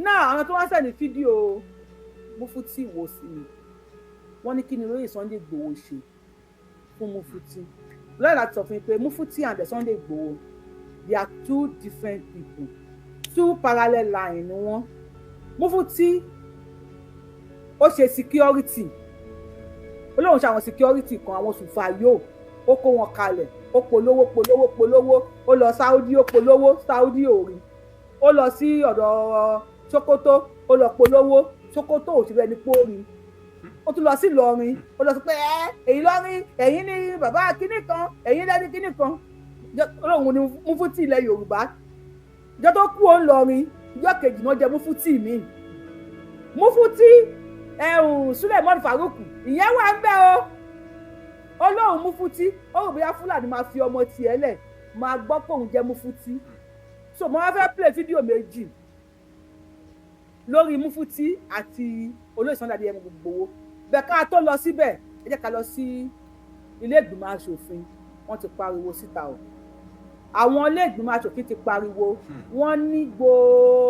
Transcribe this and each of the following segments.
Náà àwọn tó wá send fídíò Mufti wò sí mi, wọ́n ní kí ni lóye Sunday Igboho ṣe fún Mufti. Lọ́yìn láti sọ fún mi pé Mufti and the Sunday Igboho, they are two different people, two parallel line ni wọ́n. Mufti ó ṣe security, ó lóun ṣe àwọn security kan, àwọn sùfàyò, ó kó wọn kalẹ̀, ó polówó, polówó, polówó. Ó lọ Saudi, ó polówó, Saudi ò rí. Ó lọ sí ọ̀dọ̀ Sokoto, ó lọ polówó, Sokoto ò sí ẹni pórí. Ó tún lọ sí Ìlọrin, ó lọ sí pé ẹ èyí lọrin, ẹ̀yin ní bàbá kínní kan, ẹ̀yin lẹ́ni kínní kan. Olóhùn ni Mufti ilẹ̀ Yorùbá. Ìjọ tó kú ó ń lọrin, ìjọ kejì náà jẹ Mufti mi, Mufti ẹ̀hún Suleiman Farouk, ìyẹn wà ń bẹ́ o. Olóhùn Mufti, ó rò bóyá Fúlàní máa fi ọmọ tiẹ̀ lẹ̀ máa gbọ́ pé òun jẹ́ Mufti. So mo wá fẹ́ play fídíò méjì lórí Mufti àti olóyè Sunday Adéyẹmọ Ìgbòho. Bẹ́ẹ̀ ká tó lọ síbẹ̀, ẹ jẹ́ ká lọ sí ilé ìgbìmọ̀ asòfin. Wọ́n ti pariwo síta o. Àwọn ilé ìgbìmọ̀ asòfin ti pariwo. Wọ́n ní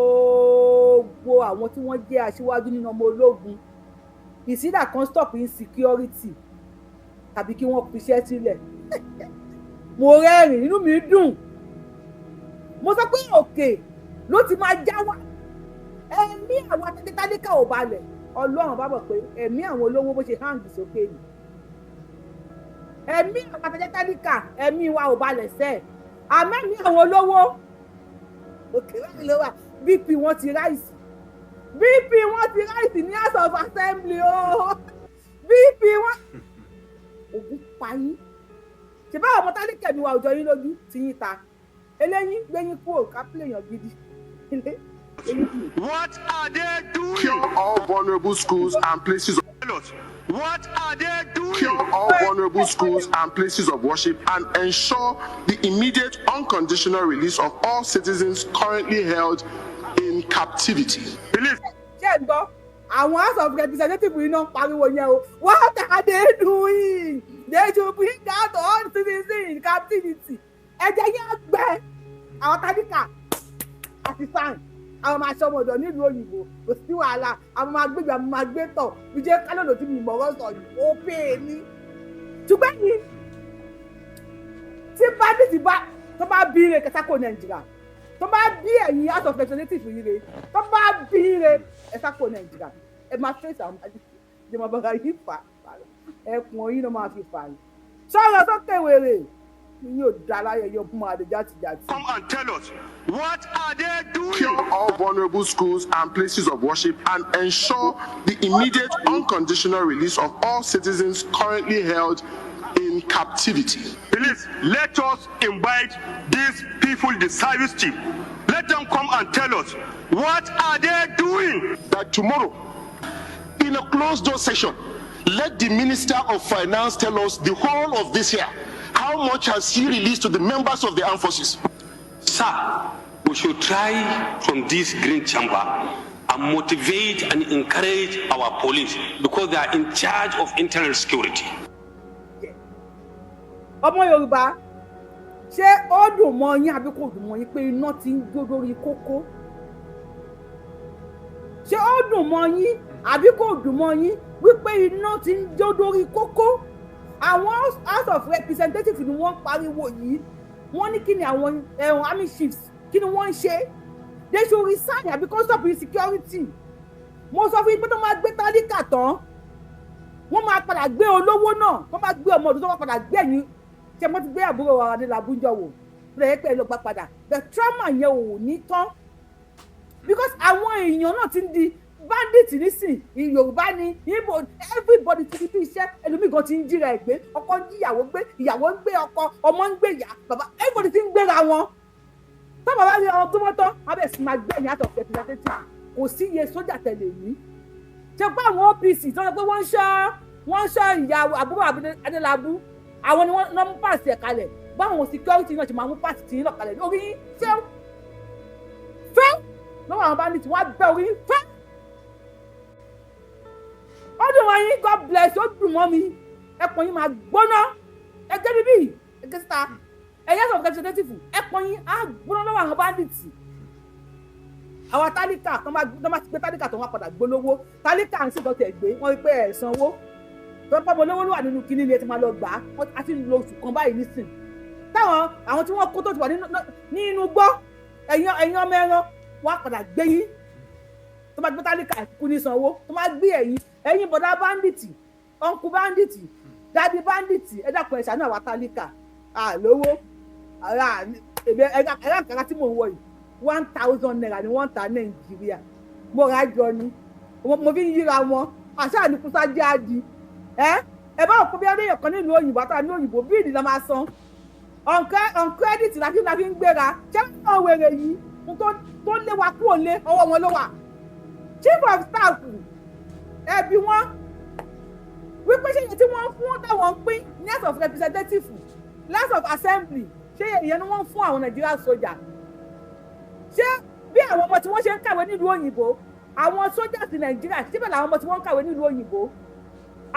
gbogbo àwọn tí wọ́n jẹ́ aṣíwájú nínú ọmọ ológun, ìsídà kan stop insecurity tàbí kí wọ́n fiṣẹ́ sílẹ̀. Mo rẹ́rìn, inú mi dùn. Mo sọ pé òkè ló ti máa já wá. Ẹ̀mí àwọn tálíkà ò balẹ̀. Ọlọ́run bá bọ̀ pé ẹ̀mí àwọn olówó bó ṣe hang sókè ni ẹ̀mí àwọn tálíkà, ẹ̀mí wa ò balẹ̀ sẹ́ẹ̀, àmẹ́mí àwọn olówó òkè láti ló wà. BP wọn ti rise, BP wọn ti rise ní House of Assembly o. BP wọn ògùn pa yín. Ṣe báwọn ọmọ tálíkà mi wà òjò yín lójú tí yín ta eléyín gbẹ̀yìn kúrò kápẹ́lẹ̀ gidi. What are they doing? Secure all vulnerable schools and places. What are they doing? Secure all vulnerable schools and places of worship and ensure the immediate, unconditional release of all citizens currently held in captivity. Please. Ṣé ẹ gbọ́? Àwọn House of Representatives yìí náà ń pariwo yẹn o. What are they doing? They should bring out all citizens in captivity. Ẹ̀jẹ̀ yẹn gbẹ àwọn tálíkà àti sign àwọn máa ṣọmọ ọ̀dọ̀ nílùú òyìnbó, kò sí wàhálà. Àwọn máa gbégbé, àwọn máa gbé tọ̀ bí jẹ́ kálọ̀lù tí mi ìmọ̀ràn sọ yìí, ó pè é ní. Ṣùgbọ́n yìí tí bandit bá tó bá bí ire kẹta kò Nàìjíríà, tó bá bí ẹ̀yin House of Representatives yìí re, tó bá bí ire ẹ̀sà kò Nàìjíríà, ẹ máa face àwọn bandit. Ṣe máa bára yìí fà ẹkùn oyin náà máa fi fà yìí sọ̀rọ̀ sókè wèrè yóò dá láyé yóò mú àdé játijàti. Come and tell us, what are they doing? Secure all vulnerable schools and places of worship and ensure the immediate, unconditional release of all citizens currently held in captivity. Please let us invite these people, the service chief. Let them come and tell us, what are they doing? That tomorrow, in a closed door session, let the Minister of Finance tell us the whole of this year, how much has he released to the members of the armed forces? Sir, we should try from this green chamber and motivate and encourage our police because they are in charge of internal security. Ọmọ Yorùbá, ṣé ó dùn mọ́ yín àbí kò dùn mọ́ yín pé iná ti ń jó lórí kókó? Ṣé ó dùn mọ́ yín àbí kò dùn mọ́ yín wípé iná ti ń jó lórí kókó? Àwọn House of Representatives ni wọ́n ń pariwo yìí. Wọ́n ní kí ni àwọn ẹ̀hún army chiefs, kí ni wọ́n ń ṣe? They should resign àbí kó stop insecurity. Mo sọ fún yín pé tó máa gbé tálíkà tán, wọ́n máa padà gbé olówó náà, tó máa gbé ọmọ ọdún, tó máa padà gbé ẹ̀yìn. Ṣé mo ti gbé àbúrò wa Adélábù ń jọ wò lẹ́yìn pé ẹ lọ gbà padà? The trauma yẹn ò ní tán because àwọn èèyàn náà ti ń di bandit nísìn. Yorùbá ni, Igbo, everybody ti di bí iṣẹ́. Ẹlòmíì gan ti ń jíra ẹ̀ gbé. Ọkọ ń jí ìyàwó gbé, ìyàwó ń gbé ọkọ, ọmọ ń gbé ìyá, bàbá, everybody ti ń gbéra wọn. Tọ́ba bá rí ọmọ gbọ́mọ́tọ́, wọ́n bẹ̀ sì máa gbé ẹ̀yìn àtọ̀ representative. Kò sí iye sójà tẹ̀lé ní ṣe pé àwọn OPC tó ń sọ pé wọ́n ń ṣọ́ ìyá àbúrò Adélábù, àwọn ni wọ́n mú pàṣẹ ẹ̀ kalẹ̀. Báwọn security náà ṣe máa mú pàṣẹ tì í náà kalẹ̀ lórí yín, ṣé fẹ́ lọ́wọ́ àwọn bandit, wọ́n á bẹ́ orí yín fẹ́. Ó dùn wọ́n yín. God bless. Ó dùn mọ́ mi. Ẹ̀pọ̀n yín máa gbóná. Ẹgbẹ́ bíbí ẹgbẹ́ síta, ẹ̀yẹ́ sọ̀rọ̀ representative, ẹ̀pọ̀n yín á gbóná lọ́wọ́ àwọn bandit. Àwa tálíkà tó bá ti gbé tálíkà tó wọ́n padà gbólówó, tálíkà ń sìnkàn tẹ̀ gbé wọ́n rí pé ẹ̀ sanwó tó pọ́ mọ́ olówó ló wà nínú kinní ni ẹ ti máa lọ gbà á. Á ti lo oṣù kan báyìí nísìn táwọn àwọn tí wọ́n kó tó ti wà nínú gbọ́. Ẹ̀yin ọmọ ẹran, wọ́n á padà gbé yín. Tó bá gbé tálíkà kú ní sanwó, tó bá gbé ẹ̀yin bọ̀dá bandit, uncle bandit, daddy bandit, ẹ dákun, ẹ ṣàánú àwa tálíkà àlówó. Ẹ̀rọ àkàrà tí mò ń wọ̀ yìí, ₦1,000 ni wọ́n ń ta Nàìjíríà. Mo rà á jọ ni mo fi ń yíra wọn àṣà àníkúsá jẹ́ àdì. Ẹ bá òkú bí ọdún kan nílùú òyìnbó àtàwọn ní òyìnbó bill la máa san on credit la fi ń gbéra. Ṣé wọ́n wèrè yìí tó lé wa kúrò lé ọwọ́ wọn ló wà? Chief of staff, ẹbí wọn wípé ṣé iye tí wọ́n fún táwọn ń pín ní House of Representative, House of Assembly, ṣé ìyẹn ni wọ́n fún àwọn Nàìjíríà sójà? Ṣé bí àwọn ọmọ tí wọ́n ṣe ń kàwé nílùú òyìnbó, àwọn sójà sí Nàìjíríà síbẹ̀ làwọn ọmọ tí wọ́n ń kàwé nílùú òyìnbó?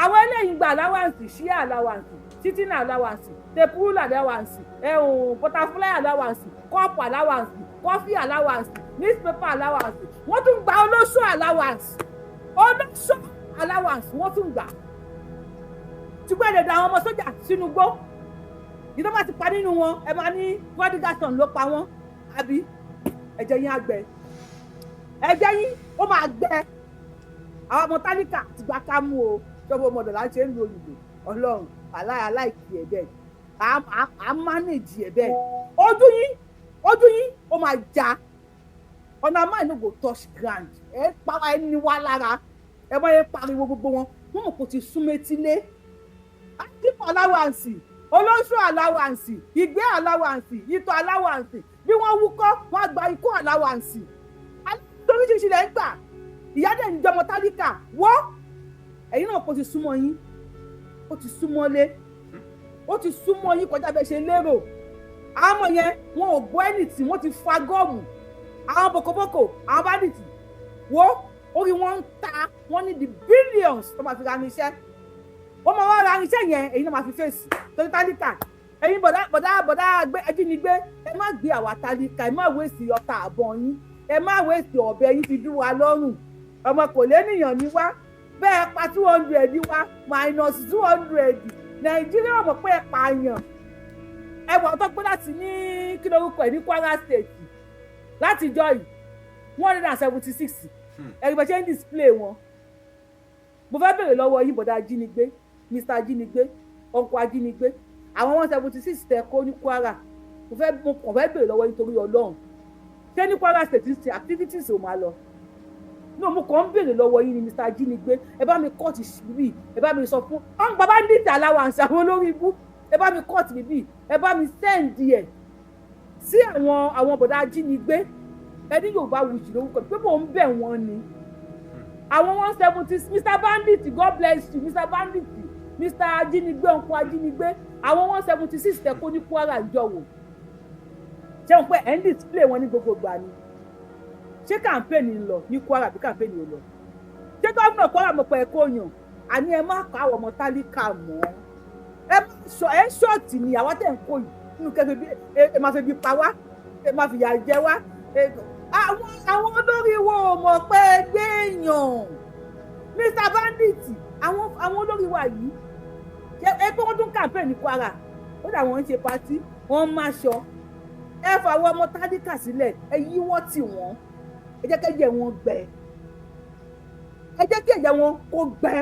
Àwọn eléyìí gba allowance, share allowance, sitting allowance, tape allowance, ẹ̀hún, butterfly allowance, cup allowance, coffee allowance, newspaper allowance. Wọ́n tún gba olóṣù allowance, olóṣù allowance wọ́n tún gbà. Ṣùgbọ́n ẹ̀dẹ̀dẹ̀ àwọn ọmọ sójà sínú gbó yìí, tó bá ti pa nínú wọn, ẹ máa ní prodigal son ló pa wọ́n, àbí? Ẹ̀jẹ̀ yín á gbẹ, ẹ̀jẹ̀ yín ó máa gbẹ. Àwọn ọmọ tálíkà ti gba ká mú o. Ṣọ́bù ọmọdé là ń ṣe ń lu òyìnbó. Ọlọ́run aláìkí ẹ̀ bẹ́ẹ̀, à ń manage ẹ̀ bẹ́ẹ̀. Ojú yín, ojú yín ó máa já. Ọ̀nà máa no go touch ground. Ẹ para ẹni wá lára, ẹ bá yẹ pariwo gbogbo wọn, wọn mọ̀ kó ti sún métílé. Akíkọ̀ allowance, olóṣù allowance, ìgbé allowance, ìtọ̀ allowance, bí wọ́n wúkọ́ wọ́n á gba ikú allowance. Oríṣiríṣi lẹ́ ń gbà. Ìyá dẹ̀ ń jọmọ tálíkà wọ́. Ẹ̀yin náà kò ti súnmọ́ yín, ó ti súnmọ́lé, ó ti súnmọ́ yín kọjá bẹ́ẹ̀ ṣe lérò. Àwọn ọmọ yẹn, wọn ò gbọ́ ẹnìtì, wọ́n ti fa gum. Àwọn bokoboko, àwọn bandit wo, orí wọn ń ta. Wọ́n ní the billions tó máa fi ra irinṣẹ́. Wọ́n máa wá ra irinṣẹ́ yẹn, èyí náà máa fi fèsì torí tálíkà. Ẹ̀yin bọ̀dá bọ̀dá bọ̀dá gbé ajínigbé, ẹ má gbé àwa tálíkà, ẹ má wéèsì ọta àbọ̀ yín, ẹ má wéèsì ọ̀bẹ yín fi dún wa lọ́rùn. Ọmọ kò lénìyàn ní wá bẹ́ẹ̀ pa 200 ní wá minus 200. Nàìjíríà mọ̀ pé ẹ pààyàn. Ẹ wà tó pé láti ní kí lórúkọ ẹ̀ ní Kwara State láti jọ yìí, 176. Ẹ̀rí ṣe ń display wọn. Mo fẹ́ bèrè lọ́wọ́ yín, bọ̀dá ajínigbé, Mr ajínigbé, ọkọ̀ ajínigbé, àwọn 176 tẹ kó ní Kwara, mo kàn fẹ́ bèrè lọ́wọ́ yín torí Ọlọ́run, ṣé ní Kwara State ṣe activities ò máa lọ? No, mo kàn ń bèrè lọ́wọ́ yín ni, Mr ajínigbé. Ẹ bá mi cut bíbí, ẹ bá mi sọ fún ọ̀n bàbá ndìtì allowance àwọn olórí ibú. Ẹ bá mi cut bíbí, ẹ bá mi send ẹ̀ sí àwọn bọ̀dá ajínigbé. Ẹni Yorùbá wùjì lórúkọ pé mò ń bẹ̀ wọ́n ni. Àwọn 170, Mr Bandit, God bless you, Mr Bandit, Mr ajínigbé, ọ̀nkọ́ ajínigbé. Àwọn 176 tẹ kó ní Kwara ìjọ wò, ṣé wọn pé ẹ̀ ń display wọn ní gbogbo ìgbà ni? Ṣé campaign ń lọ ní Kwara bí campaign ò lọ? Ṣé gómìnà Kwara mọ̀ pé ẹ kó yàn? Àní ẹ má kọ́ àwọn ọmọ tálíkà mọ́. Ẹ má sọ ẹ ṣọ́ọ̀tì ni àwa tẹ̀ ń kó yìí nínú kẹfẹ́ bí ẹ máa fi bí pa wá, ẹ máa fìyà jẹ wá. Àwọn olórí wo ò mọ̀ pé gbé èèyàn, Mr Bandit? Àwọn olórí wa yìí, ẹ pé wọ́n tún campaign ní Kwara, ó dà wọ́n ń ṣe party, wọ́n ń máṣọ. Ẹ fà àwọn ọmọ tálíkà sílẹ̀, ẹ yíwọ́ tì wọ́n, ẹ jẹ́ kẹ́jẹ̀ wọn gbẹ, ẹ jẹ́ kí ẹ̀jẹ̀ wọn kó gbẹ.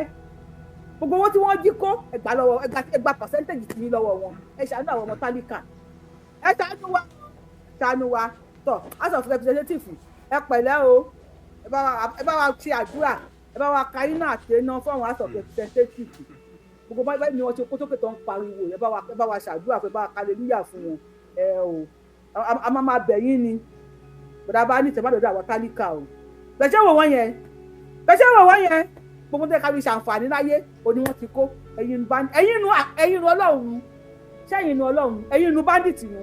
Gbogbo owó tí wọ́n jí kó, ẹ gbà lọ́wọ́, ẹ gba percentage tì ní lọ́wọ́ wọn. Ẹ ṣàánú àwọn ọmọ tálíkà, ẹ ṣàánú wa, ṣàánú wa. Tọ House of Representative, ẹ pẹ̀lẹ́ o. Ẹ bá wa ṣe àdúrà, ẹ bá wa ka iná àtẹná fún àwọn House of Representative. Gbogbo báyìí ni wọ́n ṣe kó sókè tó ń pariwo. Ẹ bá wa ṣàdúrà fún, ẹ bá wa hallelujah fún wọn. Ẹ o, a máa máa bẹ̀ yín ni. Bọ̀dá bá ní ìtẹ̀mọ́dọ̀dọ̀ àwọn tálíkà o. Bẹ̀ṣẹ̀ wò wọ́n yẹn, bẹ̀ṣẹ̀ wò wọ́n yẹn, gbogbo tẹ́ ká fi ṣàǹfààní láyé o ni wọ́n ti kó. Ẹ̀yin nu ọlọ́run, ṣẹ́yìn nu ọlọ́run, ẹ̀yin nu bandit nu,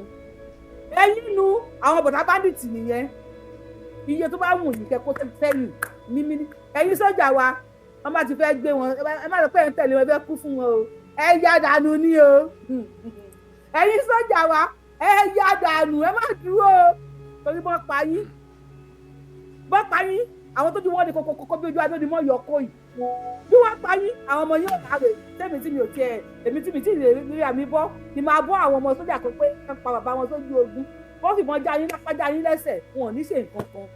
ẹ̀yin nu àwọn bọ̀dá bandit nìyẹn. Iye tó bá wù yín kẹ́ kó sẹ́yìn ní mímí. Ẹ̀yin sọ́jà wa, wọ́n bá ti fẹ́ gbé wọn, ẹ má lọ pé ẹ̀ ń tẹ̀lé wọn, ẹ fẹ́ kú fún wọn o. Ẹ yá dànù ní o. Ẹ̀yin sọ́jà wa, ẹ yá dànù, ẹ má dúró o, torí wọ́n pa yín. Bọ́ pa yín, àwọn tó ju wọ́n ní kókókókó bí ojú adóni mọ́ yọ kó yìí. Bí wọ́n pa yín, àwọn ọmọ yóò ráre. Tẹ́mi tí mi ò tiẹ̀, èmi tí mi tí ì rí àmì bọ́ ni máa bọ́ àwọn ọmọ sójà kan pé wọ́n pa bàbá wọn sójú ogun. Wọ́n sì mọ já yín lápá, já yín lẹ́sẹ̀, wọn ò ní ṣe nǹkan kan.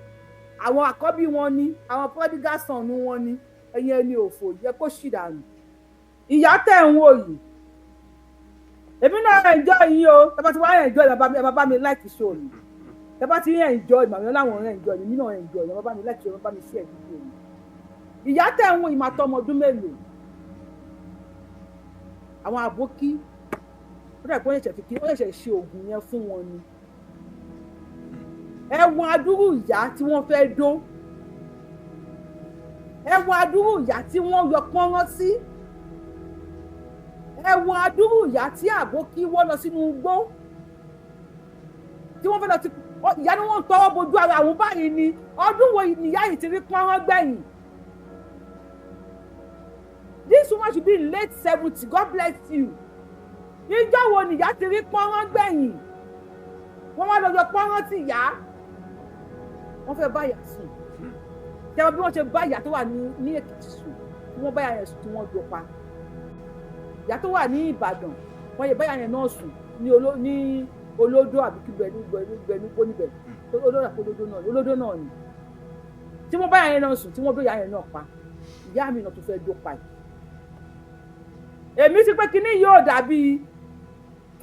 Àwọn àkọ́bí wọn ni, àwọn prodigal son wọn ni. Ẹ̀yin ẹni òfò yẹ kó ṣì dànù. Ìyá tẹ̀ ń wò yìí, èmi náà enjoy yín o. Ẹ bá ti wá enjoy, ẹ bá mi like show mi. Ẹ bá ti ń enjoy, màmí láwọn ń enjoy, èmi náà enjoy. Ẹ bá mi like show, ẹ bá mi share video mi. Ìyá tẹ̀ ń wò yìí máa tọ́ ọmọ ọdún mélòó? Àwọn àbókí, ó dà pé wọ́n ṣẹ̀ṣẹ̀ fi kí wọ́n ṣẹ̀ṣẹ̀ ṣe oògùn yẹn fún wọn ni. Ẹ̀wọ̀n adúrú ìyá tí wọ́n fẹ́ dó, ẹ̀wọ̀n adúrú ìyá tí wọ́n yọ pọ́nrán sí, ẹ̀wọ̀n adúrú ìyá tí àbókí wọ́ lọ sínú igbó tí wọ́n fẹ́ lọ ti ìyá ni wọ́n ń tọwọ́ bojú ara àwọn báyìí ni. Ọdún wo nìyá yìí ti rí pọ́nrán gbẹ̀yìn? This woman should be in late 70. God bless you. Ìjọ́ wo nìyá ti rí pọ́nrán gbẹ̀yìn? Wọ́n wá lọ yọ pọ́nrán sí ìyá, wọ́n fẹ́ bá ìyá sùn. Tẹ́wọ́n bí wọ́n ṣe bá ìyá tó wà ní Èkìtì sùn, tí wọ́n bá ìyá yẹn sùn, tí wọ́n jọ pa ìyá tó wà ní Ìbàdàn, wọ́n yẹ bá ìyá yẹn náà sùn ní Olódó àbí kí bẹ̀ẹ́nu bẹ̀ẹ́nu bẹ̀ẹ́nu gbó níbẹ̀, Olódó àpò Olódó náà, Olódó náà ni, tí wọ́n bá ìyá yẹn náà sùn, tí wọ́n bá ìyá yẹn náà pa. Ìyá mi náà tó fẹ́ jó pa yìí, èmi ti pé kinní yóò dàbí,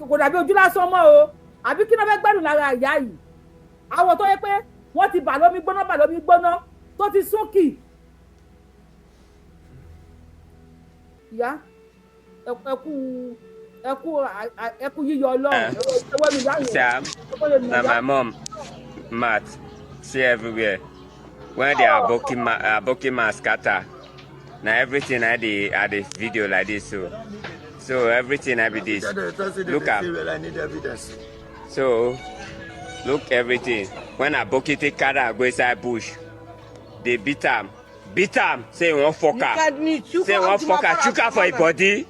kò dàbí ojú lásán mọ́ o. Àbí kí náà fẹ́ gbádùn lára ìyá yìí? Àwọn tó yẹ pé wọ́n ti bà lómi gbóná, bà lómi gbóná tó ti súnkì. Ìyá, ẹkú ẹkú ẹkú yíyọ Ọlọ́run ẹwọ́ mi ìyá yẹn. Sam, na my mom mat see everywhere. When the aboki man scatter, na everything I dey video like this, so everything I be this. Look am. So look everything. When aboki take carry am go inside bush, dey beat am, beat am, say he wan fuck am, say he wan fuck am, chook am for him body.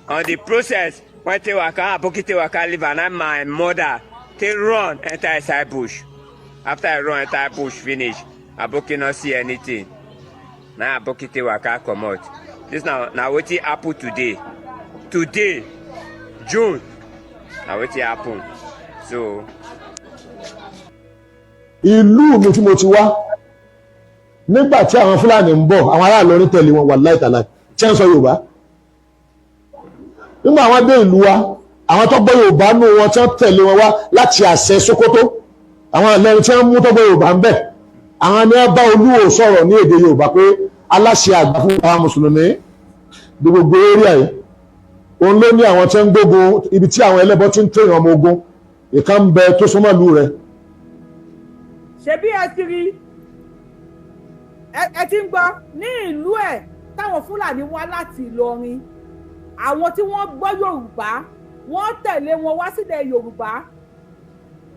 On the process, when take waka, aboki take waka leave am, na my mother take run enter inside bush. After I run enter bush finish, aboki no see anything. Na aboki take waka comot. This na wetin happen today. Today, June, na wetin happen. So. Ìlú mi tí mo ti wá, nígbà tí àwọn Fúlàní ń bọ̀, àwọn ará Ìlọrin tẹ̀lé wọn, wàláì tàláì, tí wọ́n sọ Yorùbá. Nígbà àwọn dé ìlú wa, àwọn tó gbọ́ Yorùbá nù wọn tí wọ́n tẹ̀lé wọn wá láti àṣẹ Sókótó, àwọn Ìlọrin tí wọ́n mú tó gbọ́ Yorùbá ń bẹ̀, àwọn ni wọ́n bá Olúwo sọ̀rọ̀ ní èdè Yorùbá pé aláṣẹ àgbà fún àwọn mùsùlùmí ní gbogbo area yìí, òun ló ní àwọn tí ń gbógun, ibi tí àwọn ẹlẹ́bọ ti ń tẹ̀yàn ọmọ ogun ìkan ń bẹ tó súnmọ́ ìlú rẹ̀. Ṣebí ẹ ti rí, ẹ ti ń gbọ́ ní ìlú ẹ̀ táwọn Fúlàní wá láti Ìlọrin, àwọn tí wọ́n gbọ́ Yorùbá, wọ́n tẹ̀lé wọn wá sílẹ̀ Yorùbá.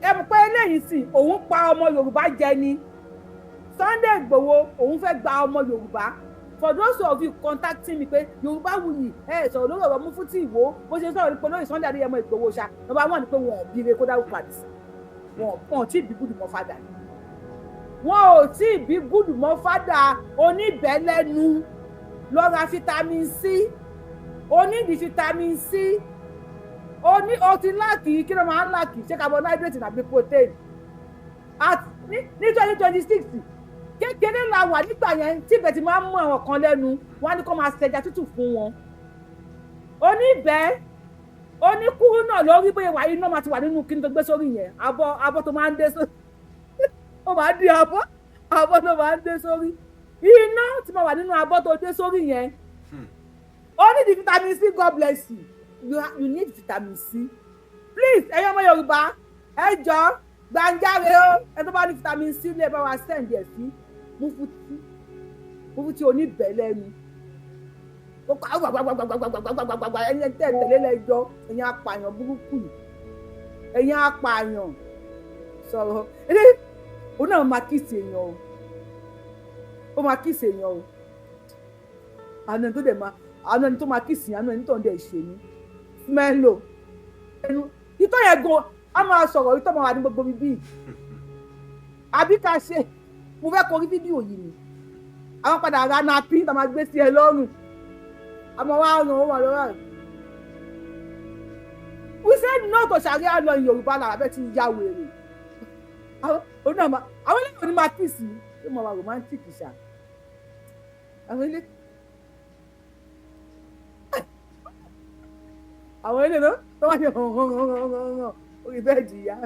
Ẹ mọ̀ pé eléyìí sì òun pa ọmọ Yorùbá jẹ ni. Sunday Igboho òun fẹ́ gba ọmọ Yorùbá. For those of you contacting me pé Yorùbá wuyì, ẹ sọ̀rọ̀ lórí ọ̀rọ̀ Mufti Ìwó, bó ṣe sọ̀rọ̀ nípa olóyè Sunday Adéyẹmọ Ìgbòho ṣá, number one ni pé wọn ò bíire kó dárúkọ Àdìsá. Wọn ò tí ì bí gúdù mọ́ fádà, wọn ò tí ì bí gúdù mọ́ fádà. Oníbẹ̀lẹ́nu lọ ra vitamin C, onídìí vitamin C, oní o ti lack. Kí ló máa ń lack? Ṣé carbohydrate tàbí protein? At ní 2026, kékeré la wà nígbà yẹn tí ibẹ̀ ti máa ń mú àwọn kan lẹ́nu wọn á ní kó máa ṣẹja tútù fún wọn. Oníbẹ̀ oníkúrú náà lórí bóyá wà, iná máa ti wà nínú kí n tó gbé sórí yẹn. Abọ́ abọ́ tó máa ń dé sórí, ó máa ń di abọ́ abọ́ tó máa ń dé sórí, iná tí máa wà nínú abọ́ tó dé sórí yẹn. Ó ní di vitamin C. God bless you. You need vitamin C. Please, ẹ̀yin ọmọ Yorùbá, ẹ jọ gbàǹjáre o. Ẹ tó bá ní vitamin C lè bá wa send ẹ̀ sí Mufti. Mufti oníbẹ̀lẹ́nu ó kọ́ gbàgbàgbàgbàgbàgbàgbàgbà. Ẹ̀yin tẹ̀ tẹ̀lé lẹ́jọ́, ẹ̀yin apààyàn burúkú yìí, ẹ̀yin apààyàn sọ̀rọ̀ ẹ̀, òun náà máa kiss èèyàn o, ó máa kiss èèyàn o. Àná ẹni tó dẹ̀ máa, àná ẹni tó máa kiss yẹn, àná ẹni tó ń dẹ̀ ṣe ní smelo ẹnu ìtọ́ yẹn gan, a máa sọ̀rọ̀, ìtọ́ máa wà ní gbogbo bíbí àbí ká ṣe. Mo fẹ́ kọ rí fídíò yìí ni. Àwọn padà ra nappy tá a máa gbé sí ẹ lọ́rùn, àmọ́ wàá ràn ó wà lọ́rùn. We said no to Sharia law in Yorùbá land. Abẹ́ ti ya wèrè. Àwọn eléyìí ò ní máa kiss ṣé mo wà romantic ṣá. Àwọn ilé náà tó wá ṣe hàn hàn hàn hàn hàn orí bẹ́ẹ̀dì ìyá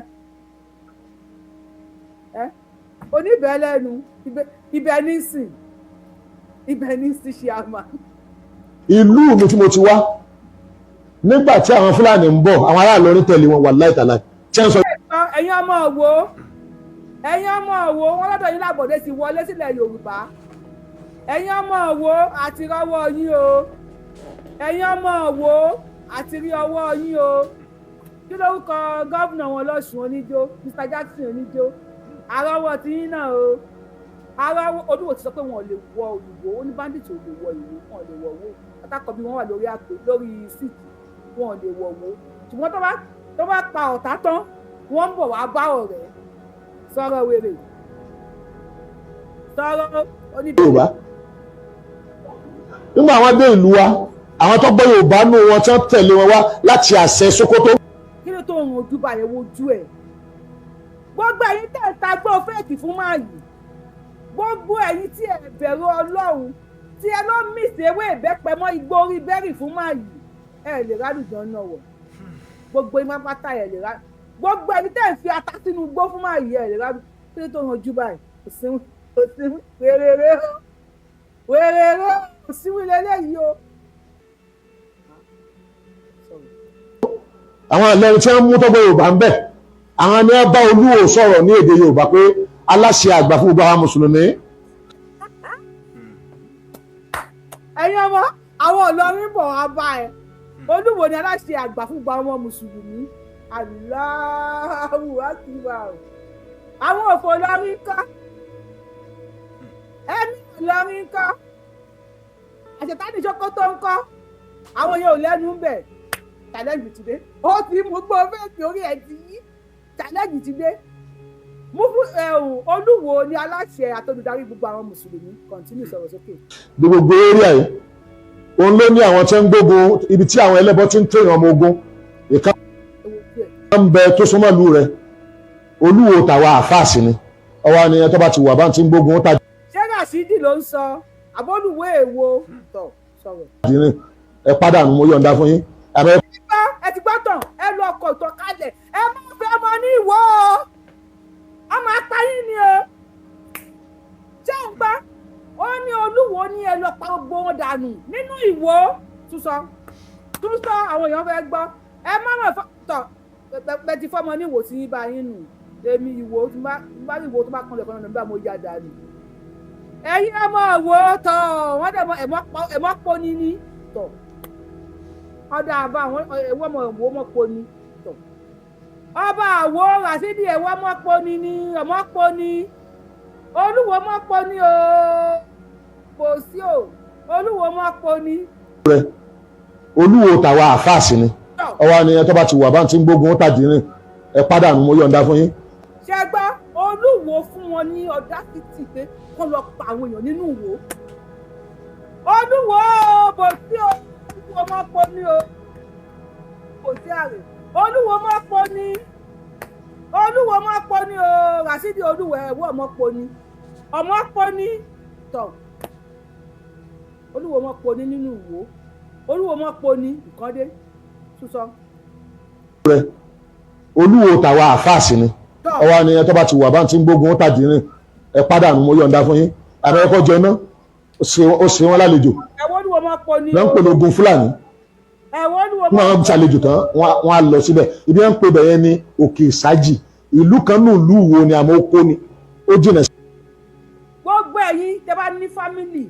ẹ oníbẹ̀ lẹ́nu ibẹ̀ ní sìn, ibẹ̀ ní sìn ṣe àmà. Ìlú mi tí mo ti wá, nígbà tí àwọn Fúlàní ń bọ̀, àwọn aráàlú orí tẹ̀lé wọn, wàláhì tàláhì. Ẹ̀yin ọmọ Òwò, ẹ̀yin ọmọ Òwò, wọn lọ́dọ̀ yín lábọ̀dé ti wọlé sílẹ̀ Yorùbá. Ẹ̀yin ọmọ Òwò, àti rọ́wọ́ yín o. Ẹ̀yin ọmọ Òwò, àti rí ọwọ́ yín o. Kí lórúkọ gómìnà wọn lọ́sùn oníjó, Mr Jackson oníjó, àrọ́wọ́ ti yín náà o. Àrọ́wọ́ Olúwo ti sọ pé wọn ò lè wọ Olùwò, ó ní bandit ò lè wọ ìwò, wọn ò lè wọ owó pátákó bí wọ́n wà lórí àpè lórí síìtì, wọn ò lè wọ owó. Ṣùgbọ́n tó bá pa ọ̀tá tán, wọ́n ń bọ̀ wá bá ọ̀rẹ́ sọ̀rọ̀ wèrè sọ̀rọ̀ onídìrí. Nígbà àwọn dé ìlú wa, àwọn tó gbọ́ Yorùbá nù wọn tí wọ́n tẹ̀lé wọn wá láti àṣẹ Sókótó. Kí ló tó ń ojú báyẹn wojú ẹ̀? Gbogbo ẹ̀yin tẹ̀ ń ta gbọ́ fẹ́ẹ̀kì fún máa yìí, gbogbo ẹ̀yin tí ẹ bẹ̀rù Ọlọ́run, tí ẹ lọ mìsì ewé ìbẹ́pẹ mọ́ igbó orí bẹ́rì fún máa yìí, ẹ lè rálùjọ náà wọ̀. Gbogbo ìmọ̀ pátá ẹ lè rá, gbogbo ẹ̀yin tẹ̀ ń fi ata sínú igbó fún máa yìí, ẹ lè rálù. Kí ló tó ń ojú báyìí? Òsín wéréré wéréré òsín lélẹ́yìí o. Àwọn Ìlọrin tí wọ́n mú tọ́gbọ́ Yorùbá ń bẹ̀, àwọn ni wọ́n bá Olúwo sọ̀rọ̀ ní èdè Yorùbá pé aláṣẹ àgbà fún gbogbo àwọn mùsùlùmí. Ẹ̀yin ọmọ àwọn Ìlọrin bọ̀ wá bá ẹ, Olúwo ni aláṣẹ àgbà fún gbogbo àwọn mùsùlùmí. Allahu Akbar. Àwọn òfò Ìlọrin kọ́, ẹ̀mí Ìlọrin kọ́, àṣetánì Sókótó ń kọ́, àwọn yẹn ò lẹ́nu ń bẹ̀. Challenge ti dé, ó ti mú gbọ́ fẹ́ẹ̀kì orí ẹ̀ ti yí. Challenge ti dé. Mú fún Olúwo ni aláṣẹ àtolùdarí gbogbo àwọn mùsùlùmí. Continue sọ̀rọ̀ sókè. Ní gbogbo area yìí, òun ló ní àwọn tí ń gbógun ibi tí àwọn ẹlẹ́bọ ti ń tẹ̀yàn ọmọ ogun ìka ń bẹ tó súnmọ́ ìlú rẹ̀. Olúwo tàwa àfáàsì ni ọwọ́ ni ẹ tó bá ti wà bá ti ń gbógun ó tàbí. Ṣé Ràṣídì ló ń sọ àbólúwò èèwo tọ̀ sọ̀rọ̀. Ẹ pàdánù, mo yọ̀ǹda fún yín. Ẹ ti gbọ́ tán, ẹ lọ ọkọ̀ ìtọ́kalẹ̀, ẹ má fẹ́ ọmọ ní ìwọ o, ọmọ apáyín ni o. Ṣé ń gbọ́? Ó ní Olúwo ní ẹ lọ pa gbogbo wọn dànù nínú ìwọ. Tún sọ àwọn èèyàn fẹ́ gbọ́. Ẹ má mọ̀ tọ̀ bẹ́ẹ̀ ti fọ́mọ ní ìwò tí yín bá yín nù. Èmi ìwò tí bá rí ìwò tó bá kanlẹ̀ kan náà nígbà mo ya dànù. Ẹ̀yin ọmọ ìwò tọ̀ wọ́n dẹ̀ ẹ̀mọ́ poni ní tọ̀. Ọ̀dà àbá àwọn ẹ̀wọ́ ọmọ ìwò mọ̀ poni tọ̀. Ọba àwo Ràṣídì ẹ̀wọ́ mọ̀ poni ní ọmọ poni. Olúwo mọ̀ poni o, kò sí o, Olúwo mọ̀ poni. Olúwo tàwa àfáàsì ni ọwọ́ ni ẹ tó bá ti wà bá ti ń gbógun ó tàdí rìn, ẹ pàdánù, mo yọ̀ǹda fún yín. Ṣé gbọ́? Olúwo fún wọn ní ọ̀dásítì pé kó lọ pa àwọn èèyàn nínú Ìwó. Olúwo bò sí o, Olúwo mọ̀ poni o, kò sí àrè. Olúwo mọ̀ poni, Olúwo mọ̀ poni o, Ràṣídì Olúwo ẹ̀wọ́ mọ̀ poni, ọmọ poni tọ̀. Olúwo mọ̀ poni nínú Ìwó, Olúwo mọ̀ poni nǹkan dé sísọ. Olúwo tàwa àfáàsì ni ọwọ́ ni ẹ tó bá ti wà bá ti ń gbógun ó tàdí rìn, ẹ pàdánù, mo yọ̀ǹda fún yín. Àmọ́ ẹ̀kọ́ jẹ iná ó ṣe wọ́n lálejò lọ́n ń pè lógun Fúlàní. Wọ́n á ṣàlejò tán, wọ́n á lọ síbẹ̀. Ibi wọ́n ń pè bẹ̀yẹn ní Òkè Ìsájì, ìlú kan nù ìlú wo ni àmọ́ ó kó ni ó jìnà. Gbogbo ẹ̀yin tẹ́ bá ní fámìlì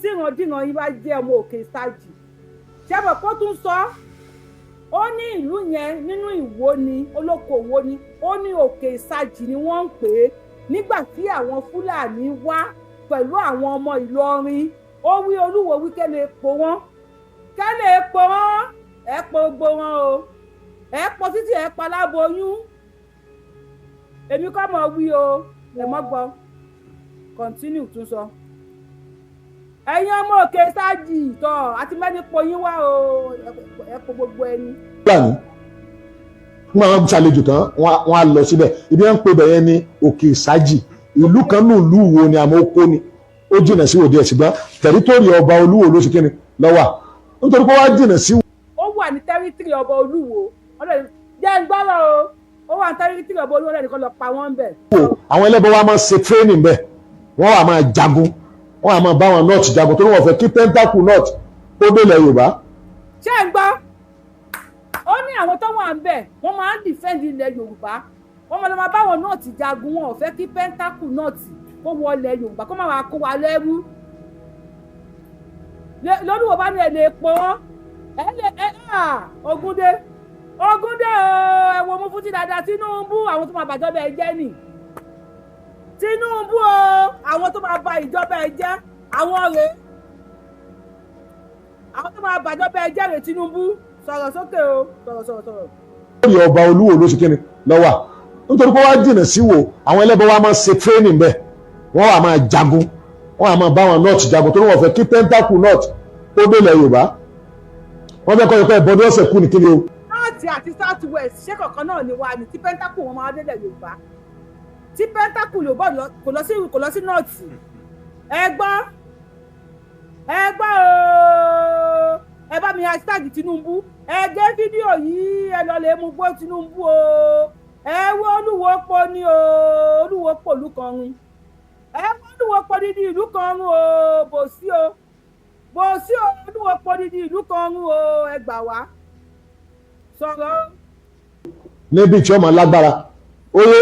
tí ìrandíran yín bá jẹ́ ọmọ Òkè Ìsájì, ṣé mo kó tún sọ ó ní ìlú yẹn nínú Ìwó ni, olókoòwò ni, ó ní Òkè Ìsájì ni wọ́n ń pè é. Nígbà tí àwọn Fúlàní wá pẹ̀lú àwọn ọmọ Ìlọrin, ó wí Olúwo wí kẹ́lẹ́ epo wọn, kẹ́lẹ́ epo wọn, ẹ po gbogbo wọn o, ẹ po títí ẹ pa láboyún. Èmi kọ́ mọ̀ wí o, ẹ mọ́ gbọ́. Continue, tún sọ. Ẹ̀yin ọmọ Òkè Sájì tọ̀ àti mẹ́ni po yín wá o, ẹ po gbogbo ẹni. Fúlàní wọ́n máa ń ṣàlejò tán, wọ́n á lọ síbẹ̀. Ibi wọn ń pè bẹ̀yẹn ní Òkè Ìsájì. Ìlú kan ní ìlú wo ni, àmọ́ ó kó ni, ó jìnà sí òde ẹ̀, ṣùgbọ́n territory ọba Olúwo ló ṣe kíni lọ́wà, nítorí pé wọ́n á jìnà sí. Ó wà ní territory ọba Olúwo jẹ́ ń gbọ́rọ̀ o. Ó wà ní territory ọba Olúwo lẹ́nìkan lọ pa wọ́n bẹ̀. Àwọn ẹlẹ́bọ wa máa ń ṣe training bẹ́ẹ̀, wọ́n wà máa jagun, wọ́n wà máa bá wọn north jagun, torí wọ́n fẹ́ kí tentacle north ó délẹ̀ Yorùbá. Ṣé ń gbọ́? Ó ní àwọn tó wà ń bẹ̀, wọ́n máa ń defend ilẹ̀ Yorùbá, wọ́n máa lọ máa bá wọn north jagun. Wọn ò fẹ́ kí tentacle north kó wọlé Yorùbá, kó má wàá kó wa lẹ́rú. Lólúwo bá ní ẹ lè pọ̀ wọ́n, ẹ lè ẹ. Ogúndé, Ogúndé o, ẹ wo mú fún ti dáadáa. Tinubu, àwọn tó máa bàjọ́ bẹ́ẹ̀ jẹ́ nì Tinubu o. Àwọn tó máa ba ìjọba ẹ jẹ́, àwọn rèé. Àwọn tó máa bàjọ́ bẹ́ẹ̀ jẹ́ rèé. Tinubu, sọ̀rọ̀ sókè o, sọ̀rọ̀, sọ̀rọ̀, sọ̀rọ̀. Lórí ọba Olúwo ló ṣe kíni lọ́wà, nítorí pé wọ́n á jìnà sí wo. Àwọn ẹlẹ́bọ wa máa ń ṣe training bẹ́ẹ̀, wọ́n wà máa jagun, wọ́n wà máa bá wọn north jagun, torí wọ́n fẹ́ kí tentacle north ó délẹ̀ Yorùbá. Wọ́n fẹ́ kọ́ ẹ pé ẹ̀bọ ní ọ̀sẹ̀ kú ní kíni o. North àti South West, ṣé kọ̀ọ̀kan náà ni wà ní tí tentacle wọn máa délẹ̀ Yorùbá? Tí tentacle ló bọ̀, kò lọ sí north. Ẹ gbọ́, ẹ gbọ́ o. Ẹ bá mi hashtag Tinubu. Ẹ gé fídíò yìí, ẹ lọ lè mú gbó Tinubu o. Ẹ wo Olúwo po ni o. Olúwo pòlú kan run. Ẹ wo Olúwo po dídí ìlú kan run o. Bò sí o, bò sí o. Olúwo po dídí ìlú kan run o. Ẹ gbà wá, sọ̀rọ̀. Níbi tí ọmọ lágbára óyé.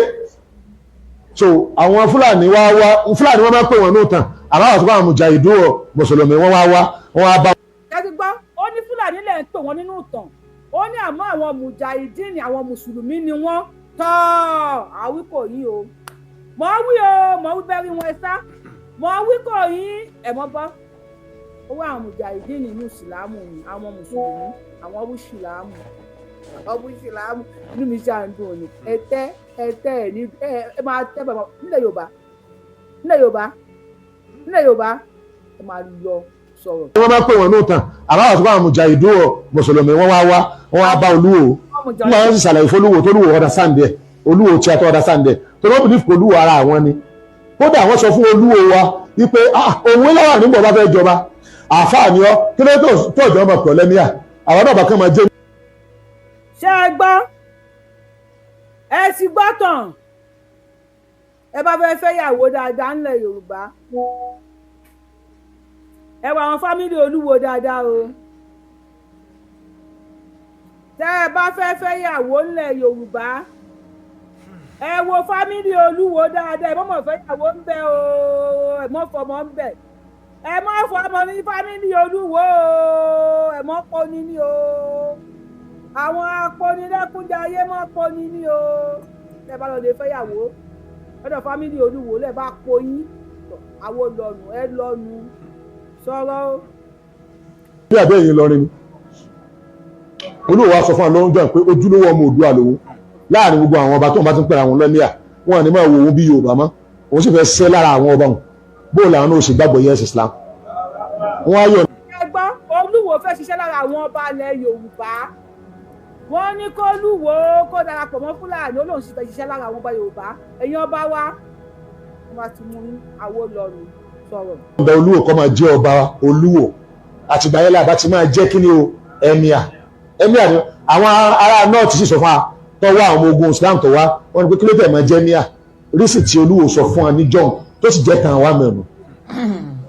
So àwọn Fúlàní wá wá, Fúlàní wọn máa ń pè wọn ní òtàn, àmọ́ àwọn tó bá àwọn mùjàhídù mùsùlùmí, wọn wá wá, wọn wá bá. Ẹ ti gbọ́, ó ní Fúlàní lẹ̀ ń pè wọ́n nínú ìtàn. Ó ní àmọ́ àwọn mùjàhídìní, àwọn mùsùlùmí ni wọ́n tọ́. Àwí kò yí o, mọ̀ wí o, mọ̀ wí bẹ́ẹ̀ rí wọn ẹ sá, mọ̀ wí kò yí ẹ̀ mọ́ bọ́. Ó wá àwọn mùjàhídìní inú ìsìlámù ni, àwọn mùsùlùmí, àwọn wúṣìlámù, àwọn wúṣìlámù. Inú mi ṣáà ń dùn ní. Ẹ tẹ́, ẹ tẹ́, ẹ ní ẹ ẹ máa tẹ́ bàbá nílẹ̀ Yorùbá, nílẹ̀ Yorùbá, nílẹ̀ Yorùbá. Ẹ máa lọ sọ̀rọ̀. Wọ́n máa ń pè wọ́n ní òtàn, àmọ́ àwọn tó bá àwọn mùjàhídù mùsùlùmí, wọ́n wá wá, wọ́n wá bá Olúwo. Nígbà wọn sì ṣàlàyé fọlúwo tó lúwo understand ẹ̀, Olúwo tí a tó understand ẹ̀, tó ló believe pé Olúwo ara àwọn ni. Kódà wọ́n sọ fún Olúwo wa wípé òun láwà nígbà bá fẹ́ jọba, àáfàá ni ọ́, kí ló tó ọjọ́ ọmọ pẹ̀lú lẹ́míà àwọn náà bá kàn máa jẹ́. Ṣé ẹ gbọ́? Ẹ sì gbọ́ tán. Ẹ bá fẹ́ fẹ́yàwó dáadáa ńlẹ̀ Yorùbá, ẹ wà àwọn family Olúwo dáadáa o. Tẹ́ ẹ bá fẹ́ fẹ́yàwó ńlẹ̀ Yorùbá, ẹ wo family Olúwo dáadáa. Ẹ mọ̀ mọ̀ fẹ́yàwó ń bẹ o. Ẹ mọ̀ fọmọ ń bẹ. Ẹ mọ̀ fọmọ ní family Olúwo o. Ẹ mọ̀ poni ní o. Àwọn aponilẹ́kúnjayé mọ̀ poni ní o. Tẹ́ bá lọ lè fẹ́yàwó lọ́dọ̀ family Olúwo, lẹ́ẹ̀ bá poyín àwọn lọ́nu, ẹ lọ́nu. Sọ̀rọ̀ o. Bí àbẹ́ yìí lọrin ni Olúwo wa sọ fún àwọn lọ́wọ́n jọ pé ojúlówó ọmọ Oòduà lòun láàrin gbogbo àwọn ọba tó ń bá ti ń pẹ̀lú àwọn lọ́míà. Wọn ní máa wo òun bí Yorùbá mọ́, òun sì fẹ́ ṣẹ́ lára àwọn ọba wọn. Bóòlù àwọn náà sì gbàgbọ́ yẹ́sì Islam, wọn á yọ. Ẹ gbọ́, Olúwo fẹ́ ṣiṣẹ́ lára àwọn ọba ilẹ̀ Yorùbá. Wọ́n ní kó Olúwo kó darapọ̀ mọ́ Fúlàní, ó lóun sì fẹ́ ṣiṣẹ́ lára àwọn ọba Yorùbá. Ẹ̀yin ọba wa, wọ́n bá ti mú àwo lọ́rùn, sọ̀rọ̀. Ọba Olúwo kọ́ máa jẹ́ ọba Olúwo, àtìgbà yẹn làbá ti máa jẹ́ kí ni o, emir. Emir ni àwọn ará north sì sọ fún wa tó wá, àwọn ọmọ ogun Islam tó wá, wọ́n ní pé kí ló tẹ̀ máa jẹ́ emir rísì tí Olúwo sọ fún wa ní john tó sì jẹ́ tàn wá mẹ́nu.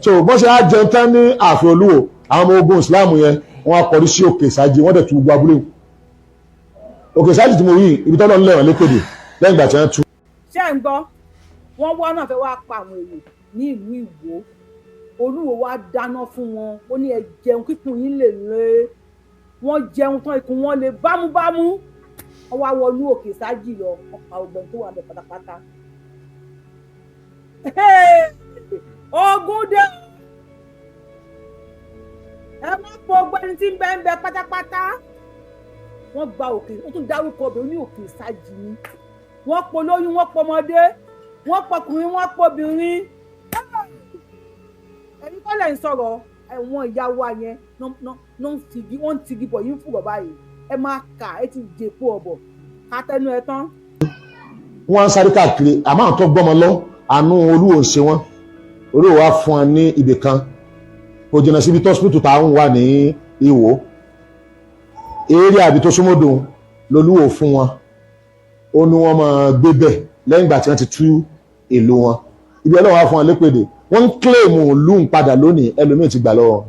So bọ́n ṣe á jẹun tán ní ààfin Olúwo, àwọn ọmọ ogun Islam yẹn, wọ́n á kọrí sí Òkè Ìsájì, wọ́n dẹ̀ tu gbogbo abúlé Òkè Ìsájì tí mo rí, ibi tọ́lọ́ ń lẹ̀wọ̀n lékèdè lẹ́yìn ìgbà tí wọ́n tú. Ṣé ń gbọ́? Wọ́n wá náà fẹ́ wá pa àwọn èèyàn ní ìlú Ìwó. Olúwo wá dáná fún wọn. Ó ní ẹ jẹun kíkùn yín lè lé. Wọ́n jẹun tán, ikùn wọn lè bámúbámú. Wọ́n wá wọnú Òkè Ìsájì lọ, wọ́n pa ọgbẹ́ni tó wà bẹ̀ pátápátá. Ogun dé. Ẹ má po ọgbẹ́ni tí ń bẹ ń bẹ pátápátá. Wọ́n gba òkè, wọ́n tún dárúkọ ọbẹ̀ ní Òkè Ìsájì ni. Wọ́n po lóyún, wọ́n pọmọdé, wọ́n pọkùnrin, wọ́n pọbìnrin. Ẹ̀yin kọ́ lẹ̀ ń sọ̀rọ̀. Ẹ̀wọ̀n ìyá wa yẹn ló ń tigi, wọ́n ń tigi bọ̀ yín fùrọ̀ báyìí. Ẹ máa kà, ẹ ti dèpo ọ̀bọ̀ ká tẹnu ẹ tán. Wọ́n á sáré káàkiri, àmọ́ àwọn tó gbọ́mọ lọ, àánú Olúwo ń ṣe wọ́n. Olúwo wá fún wọn ní ibì kan, kò jìnnà síbi tọ́sípítù táwọn wà ní Ìwó eré àbí tó súnmọ́dọ̀ lolúwo fún wọn. Ó ní wọ́n máa gbé bẹ̀ lẹ́yìn ìgbà tí wọ́n ti tú ìlú wọn. Ibi Ọlọ́run wá fún wọn lépèdè, wọ́n ń claim ìlú ń padà lónìí. Ẹlòmíì ti gbà lọ́wọ́.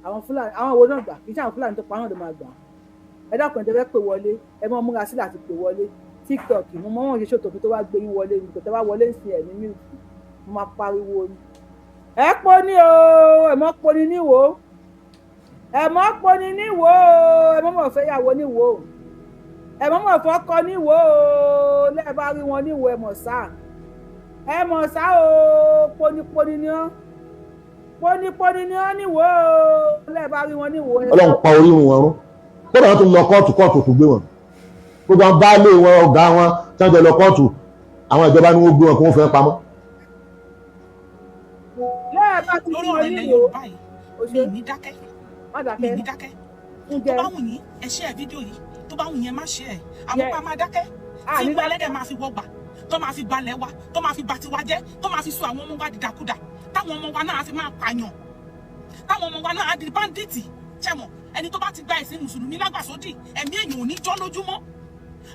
Àwọn Fúlàní, àwọn wo náà gbà? Kì í ṣe àwọn Fúlàní tó pa náà ló máa gbà. Ẹ dákun, ẹ tẹ́ fẹ́ pè wọlé, ẹ mọ́ múra sílẹ̀ àti pè wọlé. TikTok, mo mọ́ wọn ṣe ṣòtò tó wá gbé yín wọlé ní kò tẹ́ wá wọlé ń sin ẹ̀ ní mute, mo máa pariwo ni. Ẹ poni o, ẹ mọ́ poni níwò, ẹ mọ́ poni níwò, ẹ mọ́ mọ̀ fẹ́ yàwó níwò, ẹ mọ́ mọ̀ fọ́kọ níwò. Lẹ́ẹ̀ bá rí wọn níwò, ẹ mọ̀ sá, ẹ mọ̀ sá o. Poniponi ni ọ́, poniponi ni ọ́ níwò. Lẹ́ẹ̀ bá rí wọn níwò. Ọlọ́run pa orí wọn rún. Kódà wọ́n tún lọ kóòtù, kóòtù kò gbé wọn. Gbogbo àwọn baálé wọn, ọ̀gá wọn tí wọ́n jọ lọ kóòtù, àwọn ìjọba ni wọ́n gbé wọn kí wọ́n fẹ́ pamọ́. Lẹ́ẹ̀ bá ti rí lórí wọn ọ̀rọ̀ ilẹ̀ níwò. Yorùbá yìí, mi ní dákẹ́. Má Mi dákẹ́. ní dákẹ́. Ǹjẹ́ Tó bá wù yín, ẹ share fídíò yìí. Tó bá wù yín, ẹ má share ẹ̀. Àmọ́ pa máa dákẹ́ tí ní ikú ẹlẹ́dẹ̀ máa fi wọgbà, tó máa fi balẹ̀ wa, tó máa fi bà tiwa jẹ́, tó máa fi sọ àwọn ọmọ wa dìdàkudà, táwọn ọmọ wa náà á fi máa pààyàn, táwọn ọmọ wa náà á di bandit. Ṣẹ̀mọ̀ ẹni tó bá ti gba ẹ̀sìn mùsùlùmí lágbàsódì, ẹ̀mí èèyàn ò ní jọ́ lójúmọ́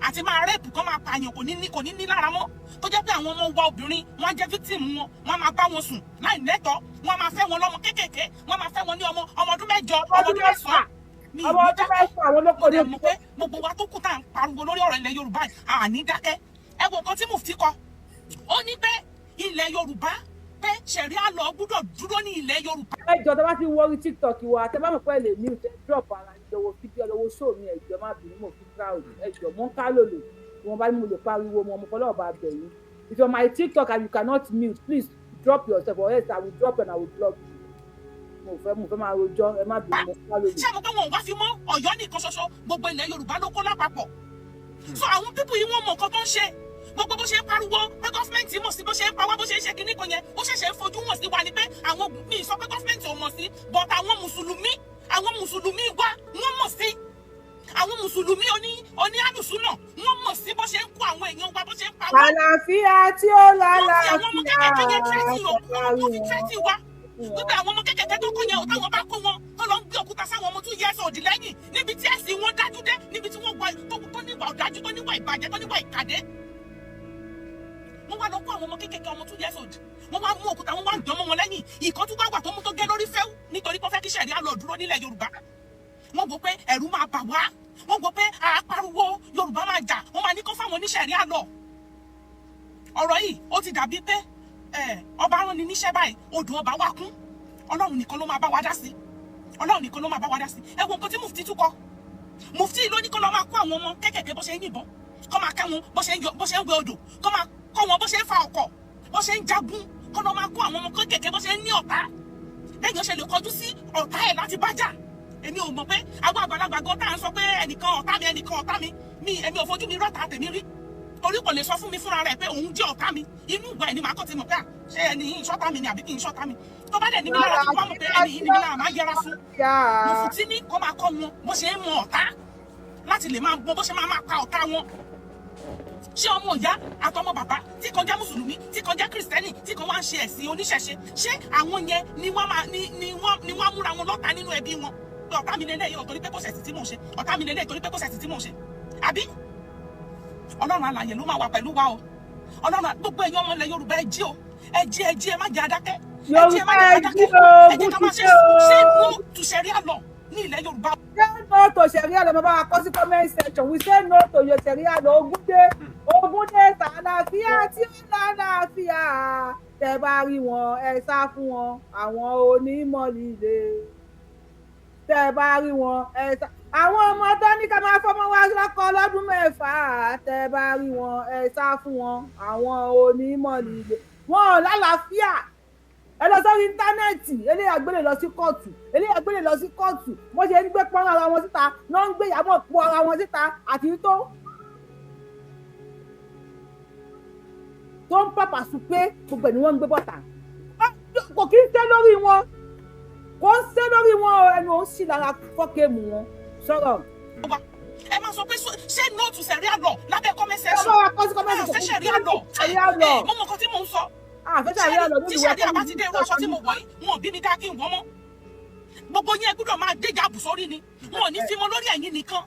àti máa rape kán, máa pààyàn, kò ní ní lára mọ́. Tó jẹ́ pé àwọn ọmọ wa obìnrin, wọ́n á jẹ́ victim wọn, wọ́n á máa bá wọn sùn láì lẹ́tọ̀ọ́, wọ́n á máa fẹ́ wọn lọ́mọ kéékèèké, wọ́n á máa fẹ́ wọn ní ọmọ ọmọ ọdún 8, ọmọ ọdún 9. Mi ọmọ ní ọdún dákẹ́. 6, àwọn olóko Mo ní dẹ̀ mọ̀ pé gbogbo wa tó kù tá à ń pariwo lórí ọ̀rọ̀ ilẹ̀ Yorùbá yìí, à ní dákẹ́. Ẹ wo nǹkan tí mufti kọ. Ó ní pé ilẹ̀ Yorùbá, pé ṣẹ̀ríà law gbúdọ̀ dúró ní ilẹ̀ Yorùbá. Ẹ jọ, tẹ bá ti wọrí TikTok wa, tẹ bá mọ̀ pé ẹ lè mute, ẹ drop ara yín lọ́wọ́ fídíò, lọ́wọ́ show mi. Ẹ jọ, má bínú, mo fi crowd. Ẹ jọ, mo ń ká lòlò wọn bá ní mo lè pariwo mo ọmọ fọlọ́ọ̀ bá bẹ̀ yín. If you're my TikTok and you cannot mute, please drop yourself, or else I will drop and I will block you. Mo fẹ́ máa rojọ́. Ẹ má bínú, mo ń ká lòlò. Ṣé mo pé wọn ò wá fi mọ́ Ọ̀yọ́ nìkan ṣoṣo, gbogbo ilẹ̀ Yorùbá ló kó lápapọ̀. So àwọn people yìí, wọ́n mọ nǹkan tó ń ṣe. Gbogbo bó ṣe ń pariwo pé government mọ̀ sí bó ṣe ń pa wá, bó ṣe ń ṣe kinní kan yẹn, ó ṣẹ̀ṣẹ̀ ń fojú wọn sí wa ni pé àwọn mi sọ pé government ò mọ̀ sí, but àwọn mùsùlùmí wa, wọ́n mọ̀ sí. Àwọn mùsùlùmí oní àlùsùnà, wọ́n mọ̀ sí bó ṣe ń kó àwọn èèyàn wa, bó ṣe ń pa wá. Àlàáfíà tí ó Wọ́n fi àwọn ọmọ lálàáfíà. kékèké yẹn threaten òkú, wọ́n fi threaten wa wípé àwọn ọmọ kékèké tó kó yẹn ò, táwọn bá kó wọn, tó lọ ń gbé òkúta sáwọn ọmọ 2 years old lẹ́yìn, níbi tí ẹ̀sìn wọn dájú dé, níbi tí wọ́n gba tó níwà ọ̀dájú, tó níwà ìbàjẹ́, tó níwà ìkàdé. Wọ́n wá lọ kó àwọn ọmọ kékèké, ọmọ 2 years old, wọ́n wá mú òkúta, wọ́n wá ń dán mọ́ wọn lẹ́yìn. Ìkan tó wá wà tó mú tó gé lórí fẹ́ú nítorí pé ó fẹ́ kí ṣẹ̀ríà law dúró nílẹ̀ Yorùbá. Wọ́n gbọ́ pé ẹ̀rù máa bà wá, wọ́n gbọ́ pé àpariwo Yorùbá máa jà, wọ́n máa ní kó fáwọn oníṣẹ̀ríà law. Ọ̀rọ̀ yìí, ó ti dàbí pé ọba rán ni níṣẹ́ báyìí, odò ọba wá kún. Ọlọ́run nìkan ló máa bá wa dá sí. Ọlọ́run nìkan ló máa bá wa dá sí. Ẹ wo nǹkan tí mufti tún kọ. Mufti ló ní kó lọ máa kó àwọn ọmọ kéékèèké bó ṣe ń yìnbọn, kó máa kẹ́ wọn bó ṣe ń yọ, bó ṣe ń wẹ odò, kó máa kọ́ wọn bó ṣe ń fa ọkọ̀, bó ṣe ń jagun, kó lọ máa kó àwọn ọmọ kéékèèké bó ṣe ń ní ọ̀tá lẹ́yìn, ó ṣe lè kọjú sí ọ̀tá ẹ̀ láti bá jà. Èmi ò mọ̀ pé àwọn àgbàlagbà gan tá à ń sọ pé ẹnìkan ọ̀tá mi, ẹnìkan ọ̀tá mi, mi èmi ò fojú mi rọ́ta tèmi rí, torí kò lè sọ fún mi fúnra rẹ̀ pé òun jẹ́ ọ̀tá mi. Inú ìgbà ẹni màá kọ́ ti mọ̀ pé à, ṣé ẹni yìí ṣọ́tá mi ni àbí kì í ṣọ́tá mi? Tó bá dẹ̀ ní mi lára, tó bá mọ̀ pé ẹni yìí ní mi lára, máa yẹra fún. Mùfútí ní kó máa kọ́ wọn bó ṣe ń mọ ọ̀tá, láti lè máa mọ bó ṣe máa máa pa ọ̀tá wọn. Ṣé ọmọ ìyá àtọmọ bàbá tí kan jẹ́ mùsùlùmí, tí kan jẹ́ kìrìsìtẹ́nì, tí kan wá ń ṣe ẹ̀sìn oníṣẹ̀ṣe, ṣé àwọn yẹn ni wọ́n máa ni ni wọ́n ni wọ́n múra wọn lọ́ta nínú ẹbí wọn pé ọ̀tá mi lélẹ́yìí ò torí pé kò ṣẹ̀sìn tí mò ń ṣe, ọ̀tá mi lélẹ́yìí torí pé kò ṣẹ̀sìn tí mò ń ṣe? Àbí Ọlọ́run alàyè ló máa wà pẹ̀lú wa o. Ọlọ́run, gbogbo ẹ̀yin ọmọ ilẹ̀ Yorùbá, ẹ jí o, ẹ jí, ẹ jí, ẹ má jẹ́ adákẹ́. Ẹ jí, ẹ má Yorùbá, jẹ́ ẹ adákẹ́. jí o. Ẹ jẹ́ ká máa ṣe Gúúsù o. Say no to Sharia law ní ilẹ̀ Yorùbá. Say no to Sharia law. Bàbá wa kọ sí comment section. We say no to your Sharia law. Ogun dé, ogun dé. Tàlàfíà tí ó lálàáfíà, tẹ bá rí wọn, ẹ sá fún wọn, àwọn onímọ̀ líle. Tẹ bá rí wọn, ẹ sá. Àwọn ọmọ tó ní ká máa fọmọ wá lọ́kọ lọ́dún 6, tẹ bá rí wọn, ẹ sá fún wọn, àwọn onímọ̀ líle. Wọn ò lálàáfíà. Ẹ lọ sórí íńtánẹ́ẹ̀tì, eléyà gbélé lọ sí kóòtù, eléyà gbélé lọ sí kóòtù. Wọ́n ṣe ń gbé pọ́n ara wọn síta náà, ń gbé ìyàbọ̀ pọ̀ ara wọn síta, àti tó ń pàpà sùn pé gbogbo ẹ̀ ni wọ́n ń gbé bọ́ta. Kò kí ń tẹ́ lórí wọn, kò ń ṣe lórí wọn o, ẹnu ò ń sì lára fọ́kẹ́mù wọn sọ̀rọ̀. Ẹ máa sọ pé ṣé no to Sharia law lábẹ́ comment section. Ẹ bá wa kọ sí comment Ah, section. fẹ́ Sharia law. Sharia law. Mo mọ nǹkan tí mò ń sọ. Ah, fẹ́ Sharia law Tí lórí Sharia ìwé. bá ti dé, irú aṣọ tí mo wọ̀ yìí, wọn ò bí mi dá kí n wọ́ mọ́. Gbogbo yín, ẹ gbọ́dọ̀ máa dé jáàbù sórí ni. Wọn ò ní fi mọ́ lórí ẹ̀yin nìkan.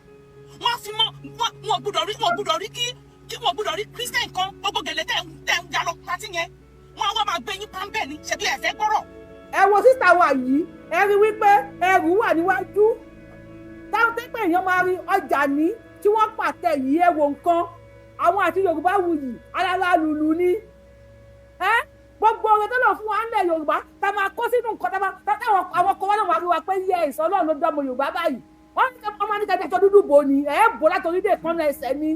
Wọ́n á fi mọ́ wọn ò gbọ́dọ̀ rí kí wọn ò gbọ́dọ̀ rí Christian kan. Gbogbo gèlè tẹ̀ ń jà lọ party yẹn, wọ́n á wá máa gbé yín pàmbẹ́ ni, ṣebí ẹ fẹ́ gbọ́rọ̀. Ẹ wo sister wa yìí, ẹ rí wípé ẹrù wà níwájú táwọn tẹ́pẹ́ èèyàn máa rí ọjà ní tí wọ́n pàtẹ yìí. Ẹ wo nǹkan, àwọn àti Yorùbá wuyì alára lùlù ni ẹ. Gbogbo oore tó lọ fún wa ńlẹ̀ Yorùbá tá a máa kó sínú nǹkan tá a máa táwọn àwọn kan wá náà wá rí wa pé yẹ ìsọ Ọlọ́run ló dánmọ Yorùbá báyìí. Wọ́n ní wọ́n máa ní kájà tó dúdú bò ní ẹ̀ bò látòrí dé kan ẹsẹ̀ ni.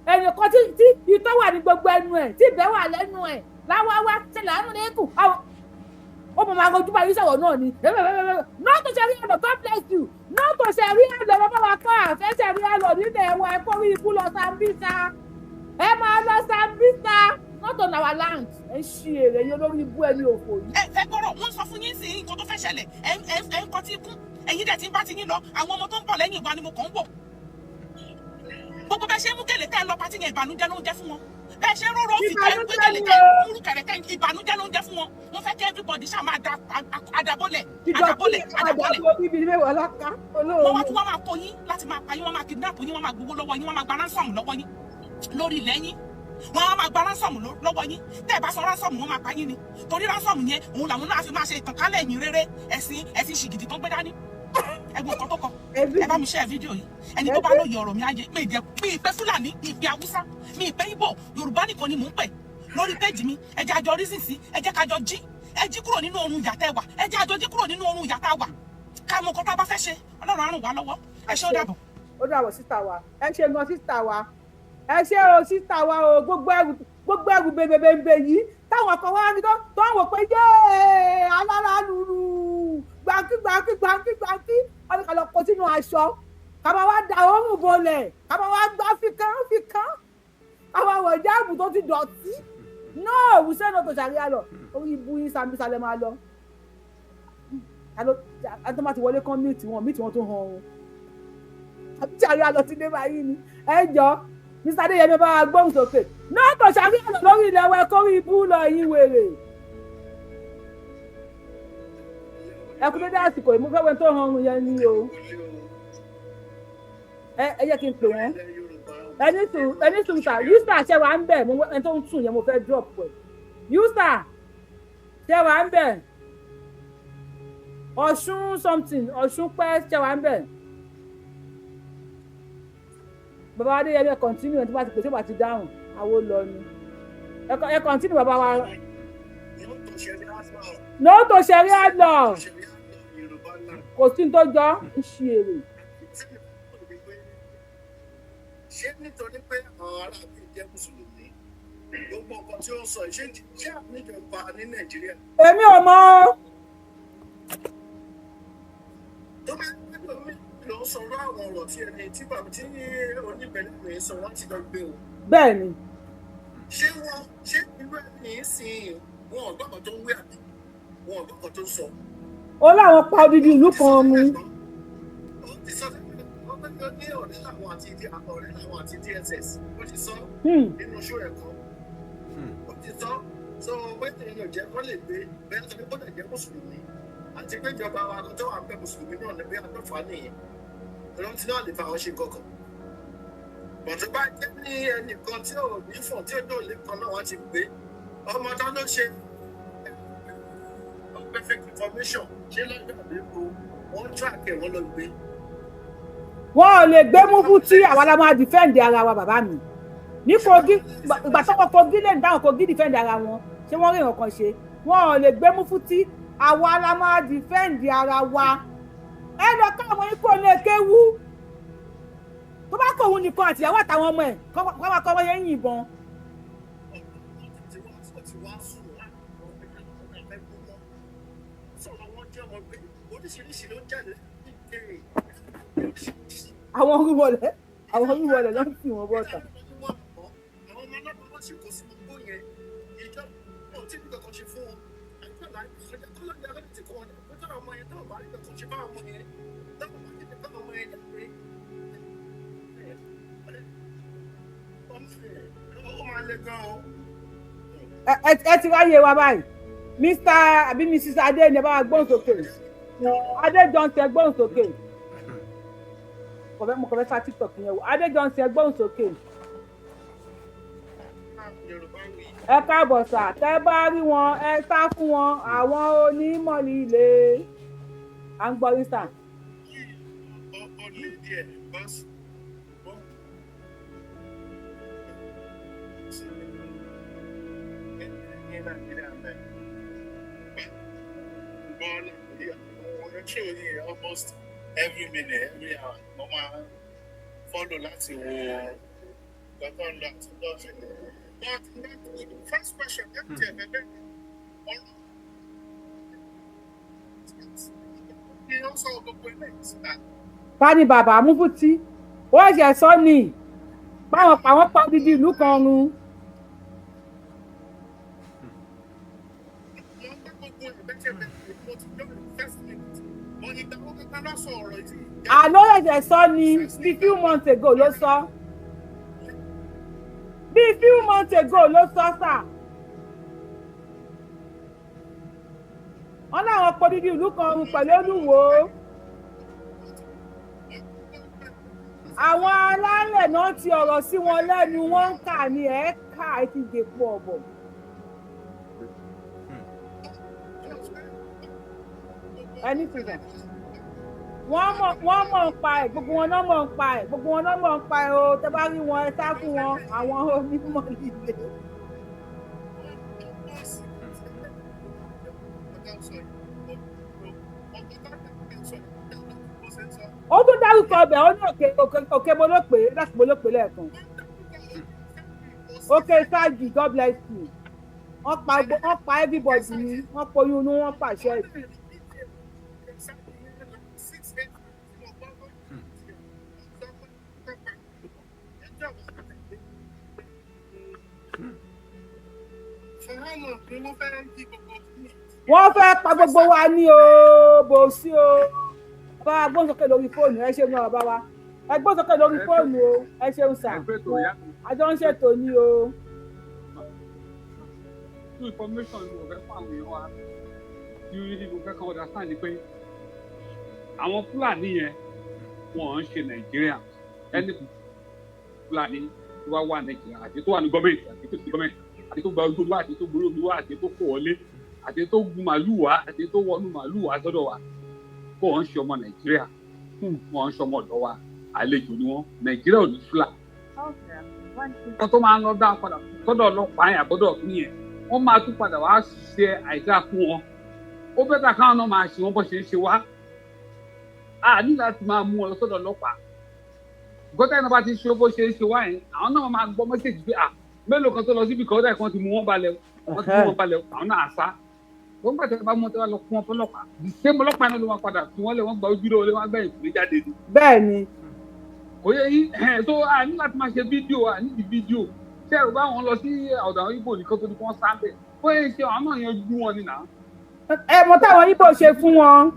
Ẹnì kan tí itọ́ wà ní gbogbo ẹnu ẹ̀, tí ìbẹ́ wà lẹ́nu ẹ̀ láwáwá ṣe làánú ní kù ó mọ̀ máa rojú báyìí sọ̀rọ̀ náà ni. No to Sharia law. God bless you. No to Sharia law. Bàbá wa kọ́ àfẹ́ Sharia law nílẹ̀ wa. Ẹ kó rí ibú lọ Sambisa, ẹ máa lọ Sambisa, not on our land. Ẹ ń ṣí èrè yín, olórí ibú, ẹni òfò yìí. Ẹ fẹ́ gbọ́rọ̀, wọ́n sọ fún yín sí nǹkan tó fẹ́ ṣẹlẹ̀. Ẹ ń kọtí kún, ẹ̀yin dẹ̀ ti ń bá ti yín lọ. Àwọn ọmọ tó ń bọ̀ lẹ́yìn ìwà ni mo kàn ń wò. Gbogbo bẹ́ẹ̀ ṣe ń mú gèlè tẹ́ ẹ lọ party yẹn, ìbànújẹ́ ló ń jẹ́ fún wọn. Bẹ́ẹ̀ ṣe ń róró fi tẹ́ ń gbé gèlè, tẹ́ ń múrú kẹ̀rẹ̀ tẹ́, ìbànújẹ́ ló ń jẹ́ fún wọn. Wọ́n fẹ́ kí everybody ṣáà máa da àdàbọ̀lẹ̀ àdàbọ̀lẹ̀ àdàbọ̀lẹ̀. Bíbí mẹ́wàá láká. Wọ́n wá tún wọ́n máa kó yín láti máa pa yín, wọ́n máa kidnap yín, wọ́n máa gbowó lọ́wọ́ yín, wọ́n máa gba ransom lọ́wọ́ yín lórí ilẹ̀ yín. Wọ́n á máa gba ransom lọ́wọ́ yín. Tẹ́ ẹ bá sọ ransom, wọ́n máa pa yín ni, torí ransom yẹn òun làwọn náà fi máa ṣe ìtànkálẹ̀ ẹ̀yìn rere ẹ̀sìn ṣìgìdì tó gbé dání. Ẹgbẹ́ nǹkan tó kọ, ẹ bá mi share fídíò yìí. Ẹni tó bá lóye ọ̀rọ̀ mi ayé mi ìjẹ́ mi ìpè Fúlàní, mi ìpè Haúsá, mi ìpè Ìgbò, Yorùbá nìkan ni mò ń pè lórí péjì mi. Ẹ jẹ́ àjọ reason sí, ẹ jẹ́ kájọ jí, ẹ jí kúrò nínú oorun ìyà tẹ́ wà, ẹ jẹ́ àjọ jí kúrò nínú oorun ìyà tá wà, ká mọ nǹkan tá a bá fẹ́ ṣe. Ọlọ́run á ràn wá lọ́wọ́. Ẹ ṣé, ó dàbọ̀. Ó dàbọ̀, sister wa. Ẹ ṣe gan, sister wa. Ẹ ṣé o, sister wa o. Gbogbo ẹrù, gbogbo ẹrù bèbèbèbè yìí táwọn kan wá ní tó ń wò pé yéé alára lùlù gbàǹkì gbàǹkì gbàǹkì gbàǹkì, wọn ní ká lọ kó sínú aṣọ, ká máa wá da òórùn bolẹ̀, ká máa wá gbá fíkán fíkán, ká máa wọ̀ jáàbù tó ti dọ̀tí. No, we say no to Sharia law. Orí ibu yín, Sambisa lẹ máa lọ. Àti tó ti wọlé kán mute wọn, mute wọn tó hàn o. Àbí Sharia law ti dé báyìí ni? Ẹ jọ, Mr. Adéyẹmí, bá wa gbóhùn sókè. No to Sharia law lórí ilẹ̀ wa. Ẹ kórí ibú lọ yín wèrè. Ẹ kú dédé àsìkò yìí. Mo fẹ́ wẹ́n tó hàn ọrùn yẹn ni o. Ẹ jẹ́ kí n pè wọ́n. Ẹni sùn sà, yúsà ṣe wà ń bẹ̀. Mo ẹni tó ń sùn yẹn, mo fẹ́ drop ẹ̀. Yúsà ṣe wà ń bẹ̀? Ọ̀ṣun something, Ọ̀ṣun pẹ́ ṣe wà ń bẹ̀? Bàbá Adéyẹmí, ẹ continue. Ẹni tó bá ti pè, tó bá ti dáhùn, àwo lọ ni. Ẹ continue, bàbá wa. No to Sharia law. Kò sí ní tó jọ ń ṣe èrè. Ṣé nítorí pé àwọn aráàlú jẹ́ mùsùlùmí, gbogbo nǹkan tí ó ń sọ yìí, ṣé àníjọba ní Nàìjíríà? Èmi ò mọ̀ o. Tó bá ń gbé omi ló ń sọ̀rọ̀ àwọn ọ̀rọ̀ tí ẹni tí bàbá tí oníbẹ̀rẹ̀ mi sọ, wọ́n ti lọ gbé o. Bẹ́ẹ̀ ni. Ṣé wọn ṣé irú ẹni yìí sìn, wọn ò gbọ́kàn tó ń wí àbí wọn ò gbọ́kàn tó ń sọ? Ó láwọn pa odidi ìlú kan mu. Ó ti sọ fún mi, ó ní ọ̀rẹ́ làwọn àti ọ̀rẹ́ làwọn àti DSS. Ó ti sọ nínú ṣó ẹ̀kọ́, ó ti sọ. So bẹ́ẹ̀ ni ò jẹ́ kó lè gbé bẹ́ẹ̀ sọ pé kó lè jẹ́ mùsùlùmí, àti pé ìjọba wa tó wà pé mùsùlùmí náà ní bóyá tó fà á nìyẹn, ọlọ́run tí náà lè fa àwọn ṣe kankan. Bọ̀dé bá jẹ́ ní ẹnìkan tí ò ní fọ̀n tí ò ní òlé kan náà, wọ́n ti gbé ọmọ tó ló ṣe perfect information ṣé lọ́jọ́ àbíkú wọ́n track ẹ̀, wọ́n lọ gbé. Wọn ò lè gbé Mufti. Àwa la máa defend ara wa. Bàbá mi ní Kogi, ìgbà tó kọ Kogi lẹ́nu táwọn Kogi defend ara wọn, ṣé wọ́n rí nǹkan ṣe? Wọn ò lè gbé Mufti. Àwa la máa defend ara wa. Ẹ lọ ká àwọn ikú ní kéwú tó bá kọ òun nìkan àtìyàwó àtàwọn ọmọ ẹ̀ kọ́ wá kọ́ wọ́n yẹn ń yìnbọn. Tí wọ́n sùn sọ̀rọ̀, wọn jẹ́ ọmọ gbé, oríṣiríṣi ló ń jáde. Àwọn orúwọlẹ̀, àwọn orúwọlẹ̀ ló ń fi wọn bọ́ta. Àwọn ọmọ ọlọ́pàá wọ́n sì kó sí gbogbo yẹn, ìjọba ò tí ì kankan ṣe fún wọn. Àgbàlá ọmọ yẹn, tó bá rí kankan ṣe fáwọn ọmọ yẹn, tó bá tètè fáwọn ọmọ yẹn jáde, ó máa le gan o. Ẹ ti ráyè wa báyìí, Mr àbí Mrs Adé ni ẹ bá wa gbóhùn sókè. Adé Johnson, ẹ gbóhùn sókè. Mo kàn fẹ́ sá TikTok yẹn wò. Adé Johnson, ẹ gbóhùn sókè. Ẹ káàbọ̀ sà. Tẹ́ bá rí wọn, ẹ sá fún wọn, àwọn onímọ̀ líle. À ń gbọ́ yín, sà. Ó lè díẹ̀ because ó ní Nàìjíríà mẹ́ gbọ́ Nàìjíríà mo ṣe yìí almost every minute, every hour, mo máa ń follow láti wo nǹkan tó ń lọ àti tó ń ṣẹlẹ̀. But that, the first question that tiẹ̀ fẹ́ bẹ́ẹ̀ ọ̀rọ̀ ni ó sọ gbogbo eléyìí síta. Ta ni bàbá Mufti? Wọ́n ṣe sọ ni báwọn pa wọ́n, pa odidi ìlú kan run. Mo ń gbọ́ gbogbo ẹ̀ bẹ́ẹ̀ ṣe bẹ́ẹ̀, mo ti jọ́ first minute mo ní ìgbà wo kankan lọ sọ ọ̀rọ̀ yìí. Àná ṣẹ̀ṣẹ̀ sọ ni, bí few months ago ló sọ, bí few months ago ló sọ sà. Wọ́n láwọn pa odidi ìlú kan run pẹ̀lú Olúwo. Àwọn alálẹ̀ náà ti ọ̀rọ̀ sí wọn lẹ́nu, wọ́n ń kà ní ẹ̀ ká ẹ̀ ti dèpò ọ̀bọ̀. Ẹni fìgbà wọ́n mọ̀ ń pa ẹ̀, gbogbo wọn náà mọ̀ ń pa ẹ̀, gbogbo wọn náà mọ̀ ń pa ẹ̀ o. Tẹ́ bá rí wọn, ẹ sá fún wọn, àwọn onímọ̀ líle. Ó tún dárúkọ ọbẹ̀, ó ní òkè òkè mo ló pè é láti mo ló pè é lẹ́ẹ̀kan. Òkè Ṣáàjì, God bless you. Wọ́n pa everybody ni, wọ́n poyún inú, wọ́n pàṣẹ. Wọ́n fẹ́ pa gbogbo wa ní o, bò sí o. Bá a gbóhùn sókè lórí fóònù. Ẹ ṣeun náà, bàbá wa. Ẹ gbóhùn sókè lórí fóònù o. Ẹ ṣeun sà, àjọ ń ṣètò ní o. Two information ni mo fẹ́ fún àwọn èèyàn wa tí mo fẹ́ kàn understand ni pé àwọn Fúlàní yẹn, wọn ń ṣe Nàìjíríà. Ẹni Fúlàní tó bá wà Nàìjíríà, àti tó wà ní gọ́ọ̀mẹ̀ntì, àti tó ti gọ́ọ̀mẹ̀ntì, àti tó gba ojú wá, àti tó gbórí omi wá, àti tó kó wọlé, àti tó gun màlúù wá, àti tó wọnú màlúù wá sọ́dọ̀ wa, kó wọn ń ṣe ọmọ Nàìjíríà, wọn ń ṣe ọmọ ọ̀dọ̀ wa, àlejò ni wọn. Nàìjíríà ò ní Fúlà wọn tó máa ń lọ dá padà sọ́dọ̀ ọlọ́pàá yẹn àbọ̀dọ̀ ọ̀tún yẹn, wọ́n máa tún padà wá ṣe àìdá fún wọn. Ó better káwọn náà máa ṣe wọn bó ṣe ń ṣe wá. A ní láti máa mú wọn lọ sọ́dọ̀ ọlọ́pàá. Gọ́tà yẹn náà bá ti ṣe bó ṣe ń ṣe wá yẹn, àwọn náà máa gbọ́ message pé à mélòó kan tó lọ síbi kan, ó dà kí wọ́n ti mú wọn balẹ̀, wọ́n ti mú wọn balẹ̀, àwọn náà sá. Wọ́n gbà tẹ́lẹ̀ bá mú wọn tẹ́lẹ̀ lọ fún wọn fọlọ́pàá, the same ọlọ́pàá náà ló máa padà fi wọ́n lẹ̀, wọ́n gba ojúlé wọlé, wọ́n gbẹ̀yìn kúlé jáde ni. Bẹ́ẹ̀ ni. Kò yẹ yín tó a ní láti máa ṣe fídíò, a ní di fídíò. Ṣé ẹ bá wọn lọ sí ọ̀dọ̀ àwọn Ìgbò nìkan tó ní kí wọ́n sá bẹ̀ bóyá ṣe àwọn náà yanjú wọn ni nà. Ẹ mọ táwọn Ìgbò ṣe fún wọn.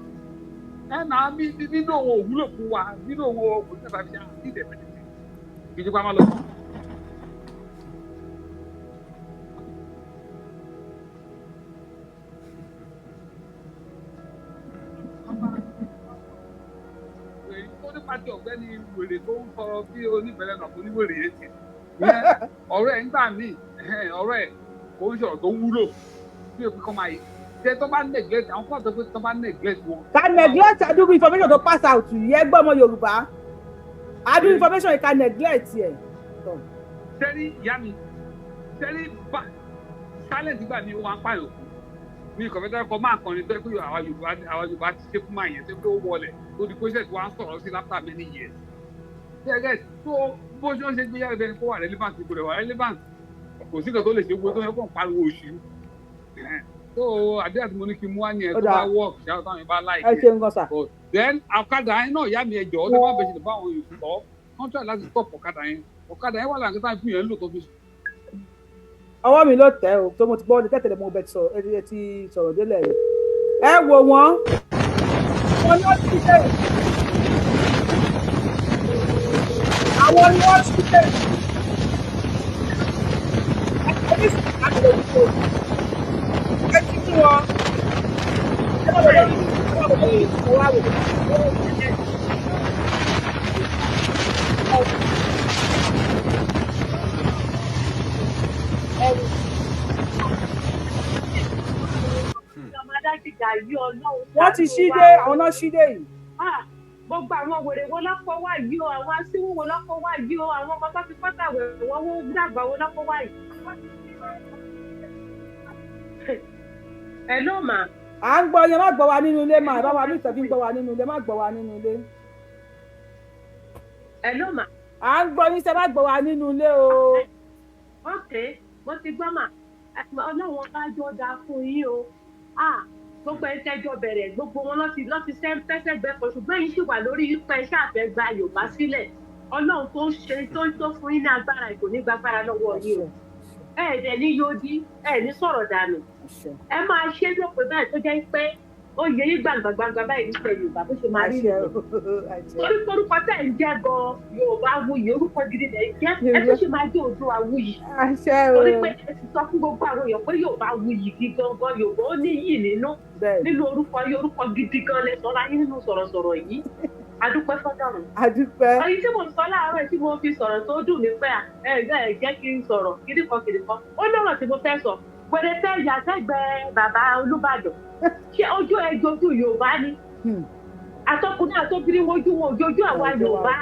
Ẹ nà á bí fídíò wọn ò wúlò fún wa, fídíò wọn kò ní sábà fi àti ìdẹ̀fẹ̀dẹ̀ kì í ṣe pa máa lọ. Tó nípa ti ọ̀gbẹ́ni wèrè tó ń sọ bí oníbẹ̀rẹ̀ náà, oníwèrè yẹn ti ọ̀rọ̀ ẹ̀ ń gbà mí, ọ̀rọ̀ ẹ̀ kò ń sọ̀rọ̀ tó wúlò bí òfin kan máa yìí ṣe tó bá neglect àwọn kan tó pé tó bá neglect wọn. Ká neglect àdúgbò information tó pass out yìí, ẹ gbọ́, ọmọ Yorùbá, àdúgbò information yìí, ká neglect ẹ̀. Sẹ́rí ìyá mi, sẹ́rí bá silent gbà mí, ó máa ń pààyàn kú ní ìkọ̀fẹ́tà kọ máa kàn ní tó pé àwa Yorùbá ti ṣe fún máa yẹn tó pé ó wọlẹ̀ tó di kóṣẹ̀ tí wọ́n á sọ̀rọ̀ sí after many years. Gẹ́gẹ́ tó bó ṣe ń ṣe gbé yára bẹni kó wà relevant, kò rẹ̀ wà relevant, kò sí nǹkan tó lè ṣe, gbogbo tó yẹ kó ń pariwo oṣù tó àdéhà tí mo ní kí n mú wá ní ẹ tó bá work ṣáà táwọn yẹn bá láì. Ẹ ṣeun gan sà. Then ọ̀kadà yẹn náà, ìyá mi, ẹjọ́ tó bá bẹ̀ ṣe lè bá àwọn èèyàn sọ, wọ́n try láti stop ọ̀kadà yẹn. Ọ̀kadà yẹn wà láǹkà táwọn fi yẹn ń lò tó fi. Ọwọ́ mi ló tẹ̀ o, tó mo ti gbọ́ tẹ́tẹ̀lẹ̀, mo bẹ̀ sọ ẹ ti sọ̀rọ̀ délẹ̀ yìí. Ẹ wò wọ́n. Àwọn ni wọ́n ṣílẹ̀, àwọn ni wọ́n ṣílẹ̀. Ẹni sì máa ń lò ó, ẹ ti fún wọn, ẹ bá wọlé ní ẹ bá wọlé ní ìwà wò. Wọ́n ti ṣí dé, àwọn náà ṣí dé yìí. Gbogbo àwọn wèrè wo lọ́pọ̀ wá yìí o, àwọn asínwó wo lọ́pọ̀ wá yìí o, àwọn ọmọ tó fi pátá wèrè wọ́n wó dàgbà wo lọ́pọ̀ wá yìí. Ẹ ló mà. À ń gbọ́ yẹn, má gbọ́ wa nínú ilé mà, bá wa ní ìtọ́jú ń gbọ́ wa nínú ilé, má gbọ́ wa nínú ilé. Ẹ ló mà. À ń gbọ́ yín sẹ́, má gbọ́ wa nínú ilé o. Ok, mo ti gbọ́ mà, Ọlọ́run bá jọ dáa fún yín o. Gbogbo ẹ tẹjọ bẹ̀rẹ̀, gbogbo wọn lọti sẹsẹgbẹ pọ, ṣùgbọ́n yìí sì wà lórí ipa iṣẹ́ àfẹgbà Yorùbá sílẹ̀. Ọlọ́run tó ń ṣe tó ń tó fún yín ní agbára, kò ní gbàgbára lọ́wọ́ yín o. Ẹ dẹ̀ ní yodi, ẹ ní sọ̀rọ̀ dànù, ẹ máa ṣe lópin báyìí tó jẹ́ pé ó yẹ yín gbàngbàngbà báyìí nípa Yorùbá bó ṣe máa rí nìyẹn. Torí orúkọ tẹ̀ ń jẹ́ gan Yorùbá wuyì, orúkọ gidi lẹ̀ ń jẹ́, ẹ tó ṣe máa jẹ́ Oòduà wuyì. Torí pé ẹ ti sọ fún gbogbo àwọn èèyàn pé Yorùbá wuyì gangan, Yorùbá ó níyì nínú nínú orúkọ yìí, orúkọ gidi gan lẹ sọra yín nínú sọ̀rọ̀sọ̀rọ̀ yìí. Adúpẹ́ fọ́dọ̀rùn. Adúpẹ́. Èyí tí mo sọ láàárọ̀ tí mo fi sọ̀rọ̀ tó dùn mí pé ẹ ẹ jẹ́ kí n sọ̀rọ̀ kìdìkan kìdìkan. Ó lọ́rọ̀ tí mo fẹ́ sọ. Wẹ̀rẹ̀ tẹ́ ìyá sẹ́gbẹ̀ẹ́ bàbá Olúbàdàn. Ṣé ojú ẹ jojú Yorùbá ni? Àtọkùnrin àtobìnrin wojú wọn òjòjú àwa Yorùbá.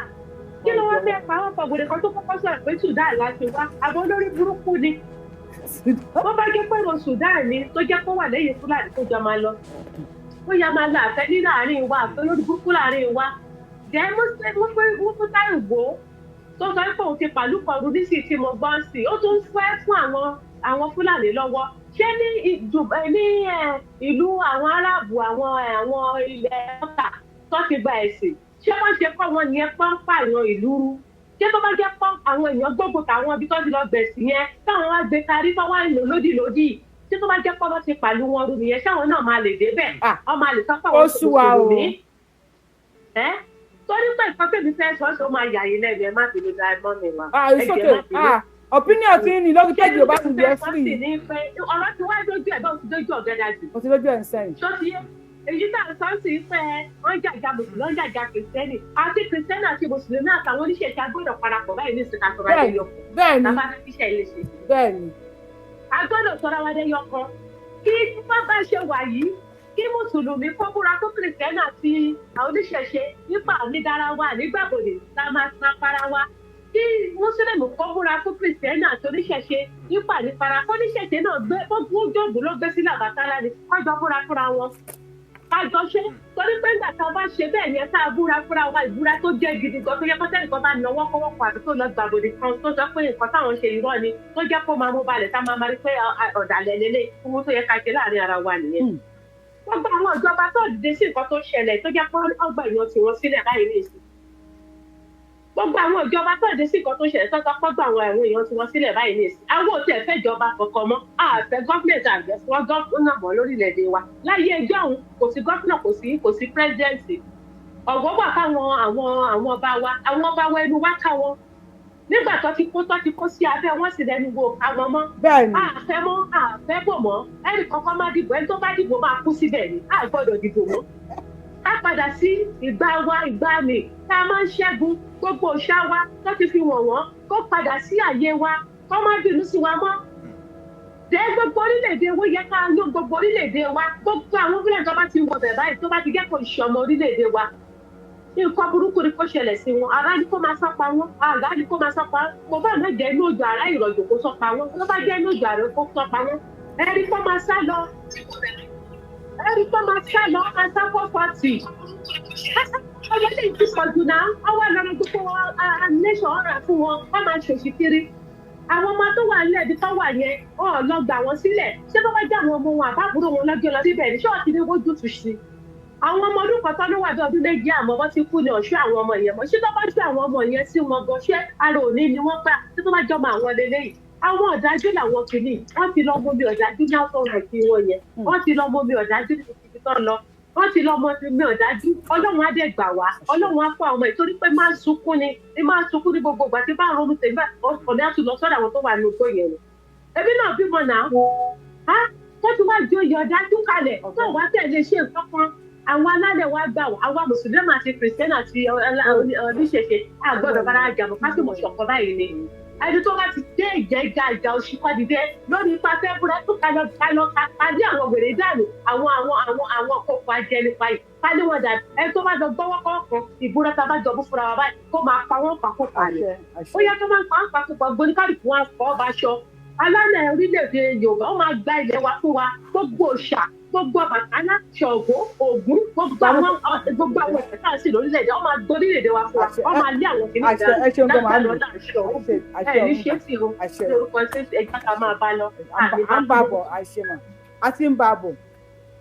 Kí ló wá fẹ́ pa wọ́n pọ̀ wẹ̀rẹ̀ kan tó kọ́kọ́ sọ̀rọ̀ pé Sudan láti wá? Àbọ̀ olórí burúkú ni. Wọ́n bá jẹ́ pẹ̀lú Sudan ni tó jẹ́ kó wà lẹ́yìn Fúlàní tó jọ máa lọ. Ó yá máa lọ àfẹ́ ní láàárín wa, àfẹ́ olórí burúkú láàárín wa. Jẹ́ Mùsùlùmí Ìgbò tó sọ pé òun ti pàlú kọrù nísìsiyìí tí mo gbọ́ sí, ó tún fẹ́ fún àwọn Fúlàní lọ́wọ́. Ṣé ní ìlú àwọn Arábù, àwọn ilẹ̀ ọ̀tà tó ti gba ẹ̀sìn, ṣé wọ́n ṣe kọ́ wọn yẹn pọ́npá ìran ìlú rú? Ṣé tó bá jẹ́ pọ́n àwọn èèyàn gbógun tàwọn ibi tó ti lọ gbẹ̀sìn yẹn táwọn wá gbé karí tó wá ń lò lódì lódì, ṣé tó bá jẹ́ pọ́n wọ́n ti pàlú wọn rú nìyẹn, ṣáwọn náà máa lè débẹ̀? Wọ́n máa lè sọ pé àwọn mùsùlùmí. Torí pé nǹkan tèmi fẹ́ sọ ṣó máa yà yín lẹ́nu, ẹ má bínú dá ẹ mọ́ mi wá. Opinion ti ní lórí péjì Yorùbá ti yẹ free. Ọ̀rọ̀ ti wá dójú ẹ̀ bá ti dójú ọ̀gẹ́dà jù. O ti dójú ẹ̀ ń sẹ́yìn. Ṣó ti yé? Èyí tá à ń sọ sí pé wọ́n jàjà mùsùlùmí, wọ́n jàjà kìrìsìtẹ́nì, àti kìrìsìtẹ́nì àti mùsùlùmí àtàwọn oníṣẹ̀ṣe agbọ́dọ̀ parapọ̀ báyìí ní ìsìnká sọ̀rọ̀ adéyọ kan. Bẹ́ẹ̀ni. Bàbá fi ṣiṣẹ́ ilé ṣe. Bẹ́ẹ̀ni. A gbọ́dọ̀ sọ̀rọ̀ adéyọ kan. Kí wọ́n bá ṣe wà yìí, kí mùsùlùmí kó búra tó kìrìsìtẹ́nì àti àwọn oníṣẹ̀ṣe nípa àmìdára wa nígbàbọ̀dé la máa para wa. Kí mùsùlùmí kó búra fún kìrìsìtẹ́nì àti oníṣẹ̀ṣe nípa nípara oníṣẹ̀ṣe náà gbé gbójú ló gbé sí làbàtálá ni kọjọ búra fúnra wọn kájọ ṣe. Torí pé nígbà tá a bá ṣe bẹ́ẹ̀ yẹn tá a búra fúnra wa, ìbúra tó jẹ́ gidi gan tó yẹ kó tẹ́nìkan bá náwó kọ́wọ́ kọ àbí tó lọ gbàgbọ́dì kan tó sọ pé nǹkan táwọn ṣe irọ́ ni, tó jẹ́ kó máa mú balẹ̀ tá a máa máa rí pé ọ̀dàlẹ̀ lélẹ̀ owó tó yẹ ká ṣe láàrin ara wa nìyẹn. Gbogbo àwọn ìjọba tó dìde sí nǹkan tó ṣẹlẹ̀ tó jẹ́ pé ọgbà èèyàn tí wọ́n sílẹ̀ báyìí ní ìsìn. Gbogbo àwọn ìjọba tó dìde sí nǹkan tó ṣẹlẹ̀ tó sọ pé ọgbà àwọn ẹ̀wọ̀n èèyàn tí wọ́n sílẹ̀ báyìí ní ìsìn. Àwọn ò tiẹ̀ fẹ́ ìjọba kankan mọ́, àfẹ́ gọ́fìnẹ̀tì àgbẹ̀ fún gọ́fìnà mọ́ lórílẹ̀‐èdè wa. Láyé ẹjọ́ òun kò sí gọ́fìnà, kò sí pírẹ́sidẹ̀ǹtì. Ọ̀gọ́ wà fáwọn àwọn ọba wa, àwọn ọba wa ẹnu wá ká wọn. Nígbà tó ti kó sí abẹ́ wọn sì lẹ́nu wo àwọn mọ́. Àfẹ́ mọ́, àfẹ́ bò mọ́, ẹnì kankan má dìbò, ẹni tó bá dìbò máa kú síbẹ̀ ni, a gbọ́dọ̀ dìbò mọ́. Ká padà sí ìgbà wa, ìgbà mi tá a máa ń ṣẹ́gun gbogbo òṣà wa tó ti fi wọ̀n wọ́n, kó padà sí àyè wa, kó má bínú sí wa mọ́. Dẹ́ gbogbo orílẹ̀-èdè wo yẹ ká ló gbogbo orílẹ̀-èdè wa, gbogbo àwọn fúlẹ̀ tó bá ti wọ bẹ̀ báyìí tó bá ti jẹ́ kó ìṣọmọ orílẹ̀-èdè wa, nǹkan burúkú ni kó ṣẹlẹ̀ sí wọn. Ará ni kó máa sọ́pa wọn, àrá ni kó máa sọ́pa wọn. Kò bá má jẹ́ inú òjò àrá ìrọ̀jò kó sọ́pa wọn, tó bá jẹ́ inú òjò àrá kó sọ́pa wọn. Ẹ̀rí kó máa sá lọ, ẹ̀rí kó máa sá lọ, máa sá 440. Ọjọ́ lè ti pọ̀ jù náà, ọwọ́ lọ́rọ̀ gbogbo nation ọ̀rà fún wọn, wọ́n máa ṣòṣì kiri. Àwọn ọmọ tó wà nílẹ̀ ibi tó wà yẹn, ọ̀ lọ gbà wọ́n sílẹ̀. Ṣé tó bá jẹ́ àwọn ọmọ wọn àbábúrò wọn lọ́jọ́ lọ síbẹ̀ ní ṣọ́ọ̀tì ní wójú tù sí? Àwọn ọmọ ọdún kan tó ló wà bí ọdún méjì àmọ́ wọ́n ti kú ní ọ̀ṣọ́ àwọn ọmọ yẹn mọ́. Ṣé tó bá ṣe àwọn ọmọ yẹn sí wọn gan, ṣé ara òní ni wọ́n pa? Ṣé tó bá jọmọ àwọn lélẹ́yìí? Àwọn ọ̀dájú làwọn kìíní, wọ́n ti lọ mọ́mi ọ̀dájú ní àtọ̀rọ̀ kí wọ́n yẹn. Wọ́n ti lọ mọ́mi ọ̀dájú ní ibi tó lọ. Wọ́n ti lọ ọmọ mi ọ̀dájú. Ọlọ́run á dẹ̀ gbà wá, Ọlọ́run á fún àwọn ọmọ yìí, torí pé máa ń sunkún ni, ní máa ń sunkún ní gbogbo ìgbà tí bá ń ronú tèmi bá ọ̀nà á tún lọ sọ́dọ̀ àwọn tó wà ní ogbó yẹn ni. Èmi náà bímọ náà á tó ti wá joyè ọ̀dájú kalẹ̀ tó wá tẹ̀lé ṣe nǹkan kan. Àwọn alálẹ̀ wa gbà wá, àwa mùsùlùmí àti kìrìsìtẹ́nì àti oníṣẹ̀ṣe a gbọ́dọ̀ bára jà mọ́, ká sì mọ̀ ṣọ̀kan báyìí ni. Ẹni tó bá ti dé ìjẹ́ ìjà ìjà oṣù kọ́dìdé lórí ipa fẹ́ búra tó kálọ̀ kálọ̀ kálí àwọn wèrè dànù, àwọn kókó ajẹnipa yìí kálí wọn dànù. Ẹni tó bá jọ gbọ́wọ́ kọ̀ọ̀kan ìbúra tá a bá jọ bú fúnra wa báyìí kó máa pa wọ́n pakópa ni. Ó yẹ kó máa pa wọ́n pakópa, gbóníkàlùkù wọn fọ́ bá aṣọ. Alálẹ̀ orílẹ̀-èdè Yorùbá ó máa gba ilẹ̀ wa fún wa, gbogbo òòṣà, gbogbo Ọbàtálá, Ṣàngó, Ògún, gbogbo àwọn ẹ̀ka tá a sì lórílẹ̀-èdè, wọ́n máa gbọ́ orílẹ̀-èdè wa fún wa, wọ́n máa lé àwọn kìnìún dànù lágbàdo ọ̀la àṣọ ẹ̀ ní ṣé sí o lórúkọ ṣe ẹja ká máa bá lọ. À ń bá bọ̀, àṣẹ mà á ti ń bá bọ̀.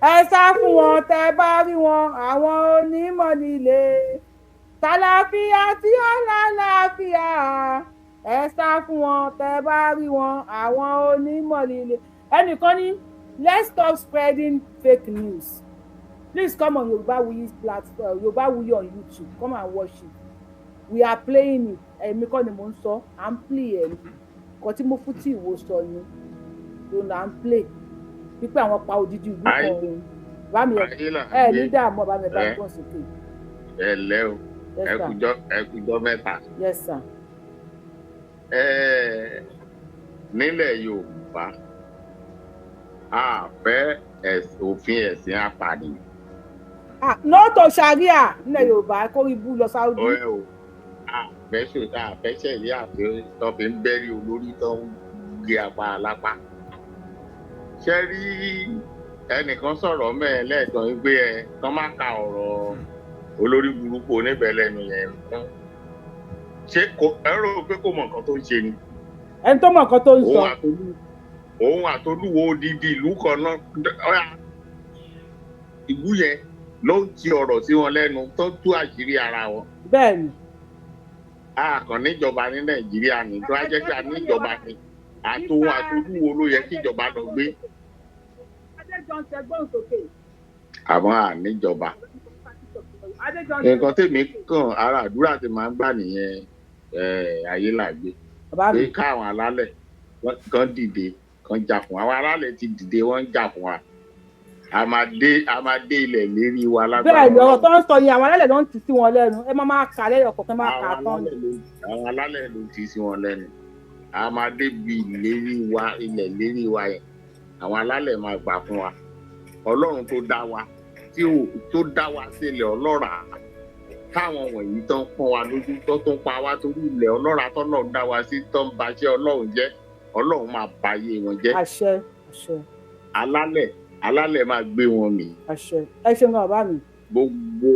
Ẹ sá fún wọn tẹ bá rí wọn, àwọn onímọ̀ nílé tàlàfíà tí ó lálàáfíà. Ẹ sá fún wọn tẹ bá rí wọn, àwọn onímọ̀ líle. Ẹnìkan ní let's stop spreading fake news. Please come on Yorubawuyi platform, Yorubawuyi on YouTube, come and watch it. We are playing it. Èmi kọ́ ni mò ń sọ, à ń play ẹ̀ ní nǹkan tí mo fún tí ìwò sọ ni ló là ń play wípé àwọn pa odidi ìlú kan òun. Bá mi ẹ ní dààmú, ọba mi bá gbọ́n sókè. Ẹ lẹ́ o, ẹ kújọ́ mẹ́ta. Yes sir. Nílẹ̀ Yorùbá a fẹ́ òfin ẹ̀sìn apànìyàn. Nọ́ọ̀tọ̀ ṣàríà nílẹ̀ Yorùbá kó ibú lọ Saudi. A fẹ́ ṣẹ̀rí àfi tó fi ń bẹ́rí olórí tó ń gé apá alápá. Ṣé rí ẹnìkan sọ̀rọ̀ mẹ́ẹ̀ lẹ́ẹ̀kan wípé ẹ kán má ka ọ̀rọ̀ olórí burúkú oníbẹ̀lẹ́nu yẹn fún. Ṣé ẹ rò pé kò mọ nǹkan tó ń ṣe ni? Ẹni tó mọ nǹkan tó ń sọ. Òun àtolúwo odidi ìlú kan náà, ìlú yẹn ló ń ti ọ̀rọ̀ sí wọn lẹ́nu tó ń tú àṣírí ara wọn. Bẹ́ẹ̀ni. A kàn níjọba ní Nàìjíríà ní tó á jẹ́ pé a níjọba ni àtòun àtolúwo ló yẹ kíjọba lọ gbé. Àmọ́ à níjọba. Nǹkan tèmi kàn ara àdúrà tí màá ń gbà nìyẹn, ayé làgbé pé káwọn alálẹ̀ kan dìde kan jà fún wa. Àwọn alálẹ̀ ti dìde, wọ́n ń jà fún wa. A máa dé ilẹ̀ lérí wa lágbára. Bẹ́ẹ̀ ni ọ̀rọ̀ tó ń sọ yẹn, àwọn alálẹ̀ ló ń tì sí wọn lẹ́nu. Ẹ máa kà lẹ́yọ̀ kọ̀ọ̀kan, máa kà tán. Àwọn alálẹ̀ ló ń tì sí wọn lẹ́nu. A máa dé bi ìlérí wa, ilẹ̀ lérí wa yẹn. Àwọn alálẹ̀ máa gbà fún wa. Ọlọ́run tó dá wa, tó dá wa sílẹ̀ ọlọ́ràá, táwọn wọ̀nyí tó ń pọ́n wa lójú, tó tún pa wá torí ilẹ̀ ọlọ́ràá tọ́lọ́run dá wa sí, tó ń baṣẹ́ Ọlọ́run jẹ́, Ọlọ́run máa bayé wọn jẹ́. Àṣẹ, àṣẹ. Alálẹ̀ máa gbé wọn mì. Àṣẹ. Ẹ ṣeun gan bàbá mi. Gbogbo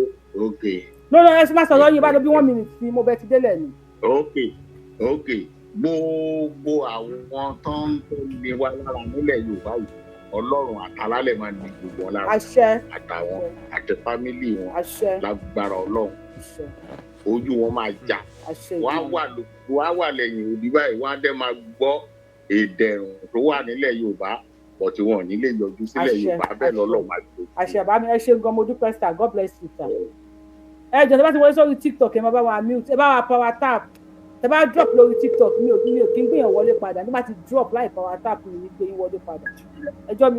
òkè. Lọ́nà ẹ má sọ̀rọ̀ yín bá lọ bí 1 minute ni mo bẹ ti délẹ̀ ni. Òkè òkè gbogbo àwọn tó ń ní wa lára nílẹ̀ Yorùbá yìí, Ọlọ́run àtàlálẹ̀ máa ní gbogbo wọn lára. Àṣẹ. Àtàwọn àti fámílì wọn. Àṣẹ. Lágbára Ọlọ́run. Ojú wọn máa já. Wọ́n á wà lẹ́yìn òdì báyìí, wọ́n á dẹ́ máa gbọ́ ìdẹ̀rùn tó wà nílẹ̀ Yorùbá, bọ̀tí wọn ò ní lè yọjú sílẹ̀ Yorùbá bẹ́ẹ̀ lọ́lọ́run máa gbé. Àṣẹ bàbá mi, ẹ ṣé gan, mo dúpẹ́ sir, God bless you sir. Ẹ jọ̀ọ́ tẹ́ bá ti wọlé sórí TikTok, ẹ máa bá wa mute, ẹ bá wa power tap. Tẹ́ bá drop lórí TikTok, mi ò kí ń gbìyànjú wọlé padà. Nígbà tí drop láì power tap mi ní gbé yín wọlé padà.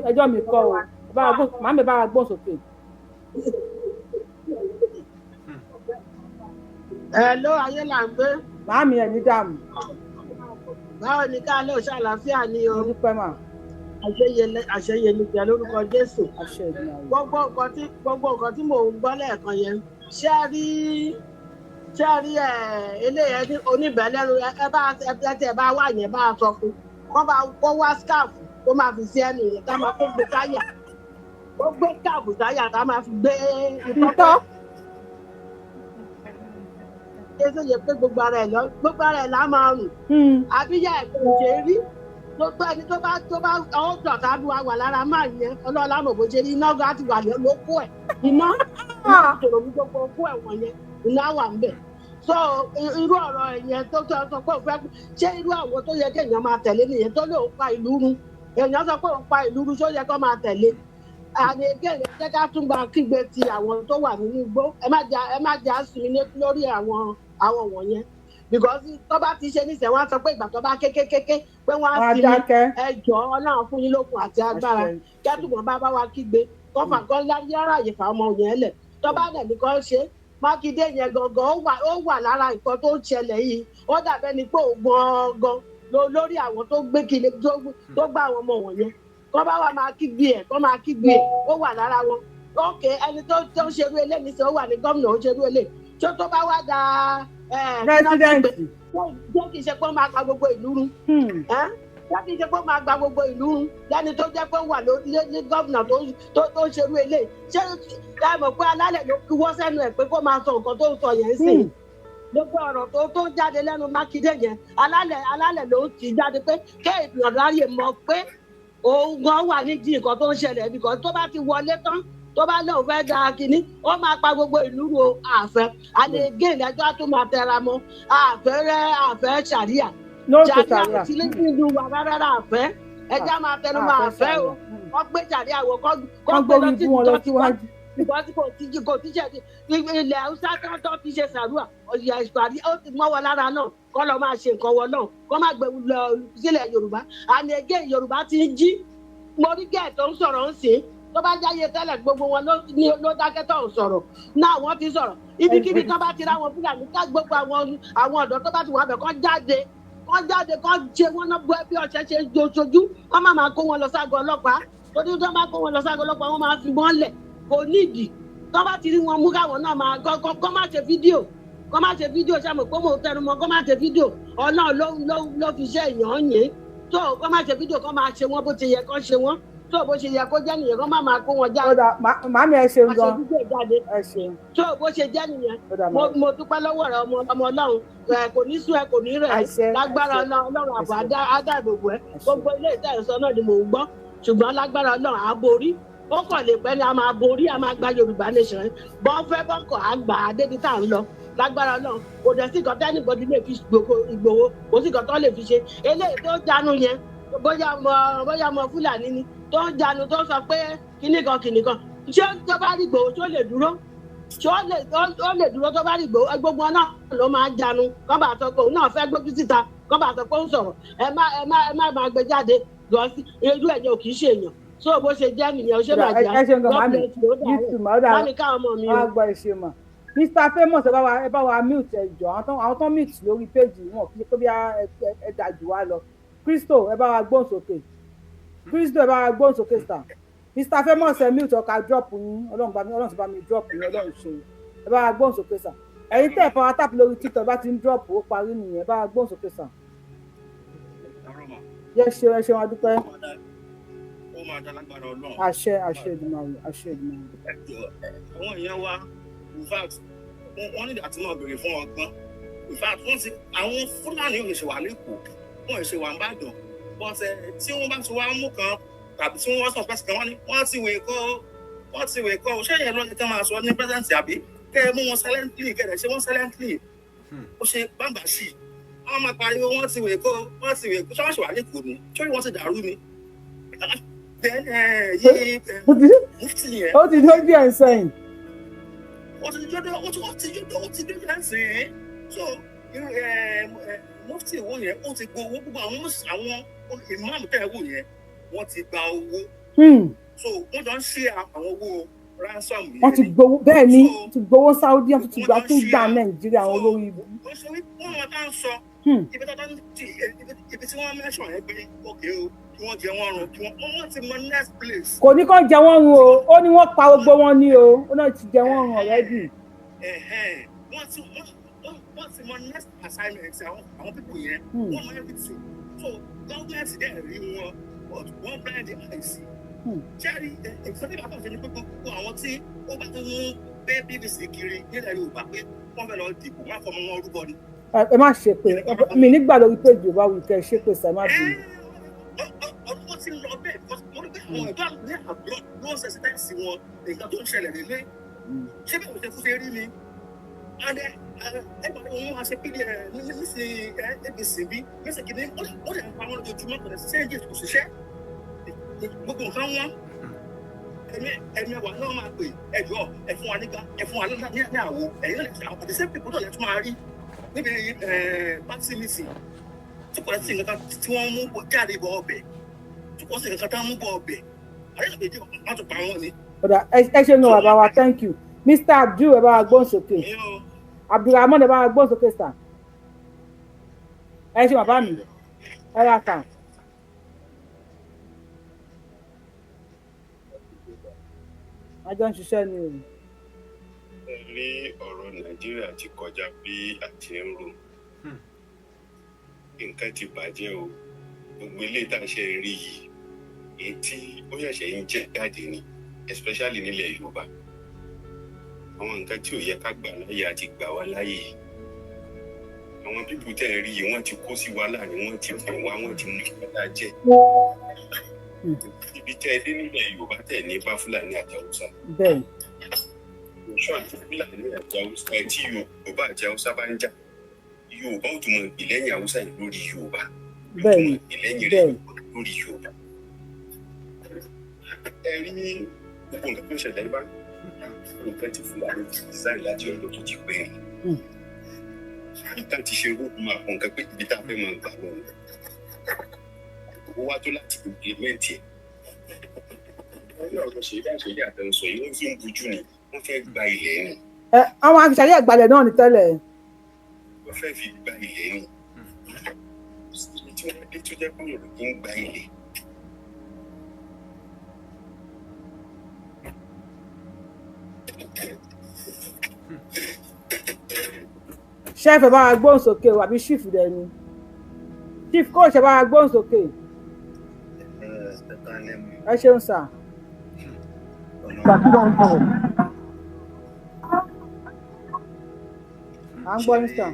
Ẹjọ́ mi kọ́ o. Màámi bá wa gbọ́n sókè. Ẹ ló ayé là ń gbé. Màámi ẹ̀ ní dààmú. Báwo ni ká ló ṣàlàáfíà ni o? Mo dúpẹ́ mà. Àṣeyẹ ni jẹ́ lórúkọ Jésù. Gbogbo nǹkan tí mò ń gbọ́ lẹ́ẹ̀kan yẹn, ṣé rí eléyẹ ní oníbẹ̀lẹ́nu ẹ bá ẹ bá wà yẹn bá sọ fún kó bá kó wá scarf kó máa fi sí ẹnu yẹn ká máa kó gbé táyà, kó gbé scarf táyà ká máa fi gbé itọ́. Jésù yẹ pé gbogbo ara ẹ̀ lọ, gbogbo ara ẹ̀ lá máa rùn. Àbíyá ẹ̀ kò ṣe é rí. Gbogbo ẹni tó bá ọwọ́ dọ̀tà bí wà wà lára máa yẹn, ọlọ́ọ̀lá mọ̀ bó ṣe rí, iná gan ti wà lóko ẹ̀. Iná tòrò mú gbogbo okó ẹ̀ wọ̀nyẹn, iná wà ń bẹ̀. So irú ọ̀rọ̀ yẹn tó sọ pé òun fẹ́, ṣé irú àwọn tó yẹ kéèyàn máa tẹ̀lé nìyẹn tó lè pa ìlú run? Èèyàn sọ pé òun pa ìlú run, ṣó yẹ kó máa tẹ̀lé? Àní again, ẹ jẹ́ ká tún bá kígbe ti àwọn tó wà nínú igbó. Ẹ má jẹ́ àsùnmí lórí àwọn wọ̀nyẹn, because tó bá ti ṣe níṣẹ́, wọ́n á sọ pé ìgbà tó bá kékékéké pé wọ́n á Wọ́n á sinmi. dákẹ́. Ẹ jọ̀ọ́, Ọlọ́run fún yín lókun àti agbára. Àṣẹ. Kẹ́tùbọ̀n bá wa kígbe kọ́fà kọ́ yára àyè fà ọmọ yẹn lẹ̀. Tó bá dẹ̀ ní kọ́ ṣe Mákindé yẹn gangan, ó wà lára nǹkan tó ń ṣẹlẹ̀ yìí. Ó dàbẹ́ ni pé òun gangan lórí àwọn tó gbé kiri, tó gbá àwọn ọmọ wọ̀nyẹn. Kọ́ bá wa máa kígbe ẹ̀, kọ́ máa kígbe ẹ̀, ó wà lára wọn. Ókè, ẹni tó ń ṣerú eléyìí ṣe, ó wà ní gómìnà, ó ń ṣerú eléyìí tó bá wá da President. Ṣé kìí ṣe pé ó máa pa gbogbo ìlú run? Ẹ́? Ṣé kìí ṣe pé ó máa gba gbogbo ìlú run lẹ́ni tó jẹ́ pé ó wà lórí ní gómìnà tó ń ṣerú eléyìí? Ṣé ẹ mọ̀ pé alálẹ̀ ló kíwọ́ sẹ́nu ẹ̀ pé kó máa sọ nǹkan tó ń sọ yẹn sí? Gbogbo ọ̀rọ̀ tó jáde lẹ́nu Mákindé yẹn, alálẹ̀ ló ń tì í jáde pé kéèyàn ráyè mọ̀ pé òun gan wà nídìí nǹkan tó ń ṣẹlẹ̀, because tó bá ti wọlé tán, tó bá lóun fẹ́ da kínní, ó máa pa gbogbo ìlú ro. Àfẹ́ àlè gé ìdájọ́, á tún máa tẹra mọ́ àfẹ́ rẹ, àfẹ́ sàríà. No to sàríà. Sharia. Kò sí nínú wa rárá, àfẹ́. Ẹjẹ́ á máa tẹnu mọ́ Àfẹ́ àfẹ́ o. Sharia. Wọ́n gbé sàríà wọ kọ́ Kán gbé lọ gbórí sí ibú wọn lọ síwájú. Because kò tí ṣe ilẹ̀ Haúsá tó ti ṣe sàrúà ọ̀yà ìpàdé, ó ti mọ́ wọn lára náà. Kọ́ lọ máa ṣe nǹkan wọn náà, kọ́ máa gbé lọ sílẹ̀ Yorùbá. And again, Yorùbá ti ń jí. Mo rí gẹ́ẹ̀ tó ń sọ̀rọ̀ ń sìn. Tó bá jáyé tẹ́lẹ̀, gbogbo wọn ló dákẹ́ tó ń sọ̀rọ̀ náà. Wọ́n ti sọ̀rọ̀. Ibikíbi tó bá ti rá wọn Fúlàní ká, gbogbo àwọn ọ̀dọ́ tó bá ti wà bẹ̀, kọ́ jáde, kọ́ jáde, kọ́ ṣe wọ́n náà bí ọ̀ṣẹ́ ṣe sojú. Wọ́n má máa kó wọn lọ ságọ́ ọlọ́pàá, torí tó bá kó wọn lọ ságọ́ ọlọ́pàá, wọ́n máa fi wọ́n lẹ̀. Kò nídìí. Tó bá ti rí wọn mú, káwọn náà máa kọ́ má ṣe fídíò, kọ́ má ṣe fídíò. Ṣe mọ̀ pé mo tẹnu mọ́ kọ́ má ṣe fídíò? Ọlọ́run ló fi ṣe èèyàn yẹn tó. Kọ́ má ṣe fídíò, kọ́ máa ṣe wọ́n bó ti yẹ kọ́ ṣe wọ́n. Tó bó ṣe yẹ kó jẹ́ nìyẹn, kọ́ má máa kó wọn jáde. Ó dà, màámi, ẹ ṣeun Má ṣe gan. fídíò jáde. Ẹ ṣeun. Tó bó ṣe jẹ́ nìyẹn. Ó dà, Mo dúpẹ́ lọ́wọ́ rẹ, ọmọ Ọlọ́run. Ẹ kò ní sún, ẹ kò ní rẹ̀. Àṣẹ, Lágbára àṣẹ. Ọlọ́run, Ọlọ́run àbọ̀ á dá ìbòbò ẹ. Gbogbo ilé ìtẹ́ ìsọ náà ni mò ń gbọ́, ṣùgbọ́n lágbára Ọlọ́run, á borí. Ó kàn lè pẹ́ ni, a máa borí, a máa gba Yorùbá nation. Bọ́n fẹ́ bọ́ǹkọ̀, á gbà á débi tá à ń lọ lágbára Ọlọ́run. Kò dẹ̀ sí nǹkan tẹ́nìbọ̀dì lè fi Ìgbòho, kò sí nǹkan tó lè fi ṣe. Eléyìí tó jánu yẹn, bóyá ọmọ Fúlàní ni tó ń jánu, tó sọ pé kíní kan kíní kan, ṣé tó bá rí Ìgbòho, tó lè dúró? Ṣé ó lè dúró tó bá rí Ìgbòho? Gbogbo náà ló máa ń jánu kọ́ bá sọ pé òun náà fẹ́ gbójú síta, kọ́ bá sọ pé ó ń sọ̀rọ̀. Ẹ má máa gbé jáde lọ sí irú ẹ̀yẹ, ò kì í ṣe èèyàn. So bó ṣe jẹ́ nìyẹn. Ó ṣe máa jẹ́. Ẹ ṣeun gan, God màámi. bless you. Ó You dàárọ̀. too, mà. Ó dà. Bá mi ká ọmọ mi o. Wọ́n á gbọ́. Ẹ ṣe mà. Mr Famous, ẹ bá wa mute, ẹ jọ̀ọ́. Àwọn tó mute lórí péjì wọn, kì í ṣe pé bí ẹ dà jù wá lọ. Christo, ẹ bá wa gbóhùn sókè. Christo, ẹ bá wa gbóhùn sókè sir. Mr Famous, ẹ mute ọkà drop yín. Ọlọ́run bá mi, Ọlọ́run ti bá mi drop yín. Ọlọ́run ṣe, ẹ bá wa gbóhùn sókè sir. Ẹ̀yin tẹ́ ẹ̀ power tap lórí TikTok, bá ti ń drop, ó parí nìyẹn. Ẹ bá wa gbóhùn sókè sir. Yẹ ṣe, ẹ ṣeun, adúpẹ́. Ó máa dá lágbára Ọlọ́run. Àṣẹ, àṣẹ Èdùmàrè, àṣẹ Èdùmàrè. Ẹjọ́, àwọn èèyàn wa, in fact, wọ́n nígbà tí wọ́n béèrè fún ọgbọ́n. In fact, wọ́n ti àwọn Fúlàní ò ṣe wà lẹ́kọ̀ọ́, wọ́n ò ṣe wà nìbàdàn, but tí wọ́n bá ti wá mú kan tàbí tí wọ́n sọ pẹ́sì kan, wọ́n ní wọ́n ti wèé kọ́, wọ́n ti wèé kọ́. Ṣé yẹn lọ́ọ́ kí wọ́n máa sọ ní present, àbí kẹ́ ẹ mú wọn silently, kẹ́ ẹ ṣe wọ́n silently? Ó ṣe bàbá sí wọ́n máa pariwo wọ́n ti wèé kọ́, wọ́n ti wèé kọ́. Ṣé wọ́n ṣe wà lẹ́kọ̀ọ́ ni? Ṣé wọ́n ti dàrú ni? Then yí mufti yẹn. Ó ti dójú ẹ̀ ń sẹ́yìn. Ó ti dójú, ó ti dójú ẹ̀ ń sìn. So irú mufti wo yẹn, ó ti gbowó. Gbogbo àwọn ìmáàmù tẹ̀ wò yẹn, wọ́n ti gba owó. So wọ́n jọ ń ṣe àwọn owó ransom yẹn. Wọ́n ti gbowó, bẹ́ẹ̀ ni, ti gbowó Saudi, wọ́n ti gbà tún gbà Nàìjíríà, àwọn olórí ibú. Wọ́n sọ wípé wọ́n máa bá ń sọ ibi tí wọ́n mẹ́sàn yẹn pé òkè o, kí wọ́n jẹ wọ́n run, kí wọ́n ti mọ next place. Kò ní kàn jẹ wọ́n run o, ó ní wọ́n pa gbogbo wọn ní o, ó náà ti jẹ wọ́n run already. Wọ́n ti mọ next assignment àwọn people yẹn. Wọ́n mọ everything. So government dẹ̀ rí wọn, but wọ́n blind the eyes. Ṣẹ́rí ìfọ́nì bàbá ṣe ni pé gbogbo àwọn tí ó bá tó ń gbé PVC kiri nílẹ̀ Yorùbá pé wọ́n fẹ́ lọ dìbò, wọ́n fọmọ wọn rúbọ ni. Ẹ má ṣe pé mi nígbà lórí péjì Yorùbá wí kẹ ṣe pé sẹ má bínú. Ọdún wọn ti ń lọ bẹ́ẹ̀, because mo rí pé àwọn ìgbà ní abroad ló ń sensitize wọn nǹkan tó ń ṣẹlẹ̀ nílé. Ṣé bí òṣèlú ṣe rí ni? And ẹ bá wọn wá ṣe pdp nísìnyí, APC bí nísìnyí kìíní, ó lè pa wọn lójoojúmọ́, kò lè ṣe é, kò ṣiṣẹ́, gbogbo nǹkan wọn. Ẹ̀mí ẹ̀wà náà máa pè ẹ̀jọ̀, ẹ fún wa nígbà, ẹ fún wa ní àwo. Ẹ̀yin náà lè àwọn the same people náà lè tún máa rí níbi party meeting tí kò sí nǹkan tí wọ́n mú jáde bọ̀ ọbẹ̀, tí kò sí nǹkan tí wọ́n mú bọ̀ ọbẹ̀ àyẹ̀lẹ̀, wọ́n tún pa wọ́n ni. Ó dáa, ẹ ṣe nu bàbá wa, thank you. Mr Abdul, ẹ bá wa gbóhùn sókè. Abdulrahman, ẹ bá wa gbóhùn sókè sà. Ẹ ṣe bàbá mi, ẹ rà kà. A jọ ń ṣiṣẹ́ ni o. Ẹ rí, ọ̀rọ̀ Nàìjíríà ti kọjá bí a ti ń rò. Nǹkan ti bàjẹ́ o. Gbogbo ilé tá a ṣe rí yìí, èyí tí ó ṣẹ̀ṣẹ̀ ń jẹ́ jáde ni, especially nílẹ̀ Yorùbá, àwọn nǹkan tí ò yẹ ká gbà láyè àti gbà wá láyè yìí. Àwọn people tẹ́ ẹ rí yìí, wọ́n ti kó sí wa láàrin, wọ́n ti fún wa, wọ́n ti mú ìpàdé jẹ́. Ibi tẹ́ ẹ dé nílẹ̀ Yorùbá, tẹ̀ ní bá Fúlàní àti Haúsá. Ṣọ́ àti Fúlàní àti Haúsá, tí Yorùbá àti Haúsá bá ń jà, Yorùbá ò tún mọ ìlẹ́yìn Haúsá yìí lórí Yorùbá, ìlẹ́yìn rẹ̀ lórí Yorùbá. Ẹ rí gbogbo nǹkan tó ń ṣẹlẹ̀ bá nǹkan tí Fúlàní ti design láti ọdún tó ti pẹ́ ni. Nǹkan ti ṣe road map, nǹkan pé ibi tá a fẹ́ máa gbà lọ ni ó wá tó láti implement ẹ̀. Wọ́n ní ọ̀rọ̀ ṣèyí àṣeyí àtẹnusọ yìí, wọ́n fi ń bujú ni, wọ́n fẹ́ gba ilẹ̀ ni. Ẹ àwọn àfìsàlẹ̀ àgbàlẹ̀ náà ní tẹ́lẹ̀. Wọ́n fẹ́ fi gba ilẹ̀ ni. Ibi tí wọ́n dé tó jẹ́ pé òrò kì í gba ilẹ̀. Ṣé ẹ fẹ́ bá wa gbóhùn sókè o, àbí chief dẹ̀ ni? Chief kò ṣe bá wa gbóhùn sókè. Ẹ ṣeun sà. Gbà kí ló ń bọ̀? À ń gbọ́ yín sà.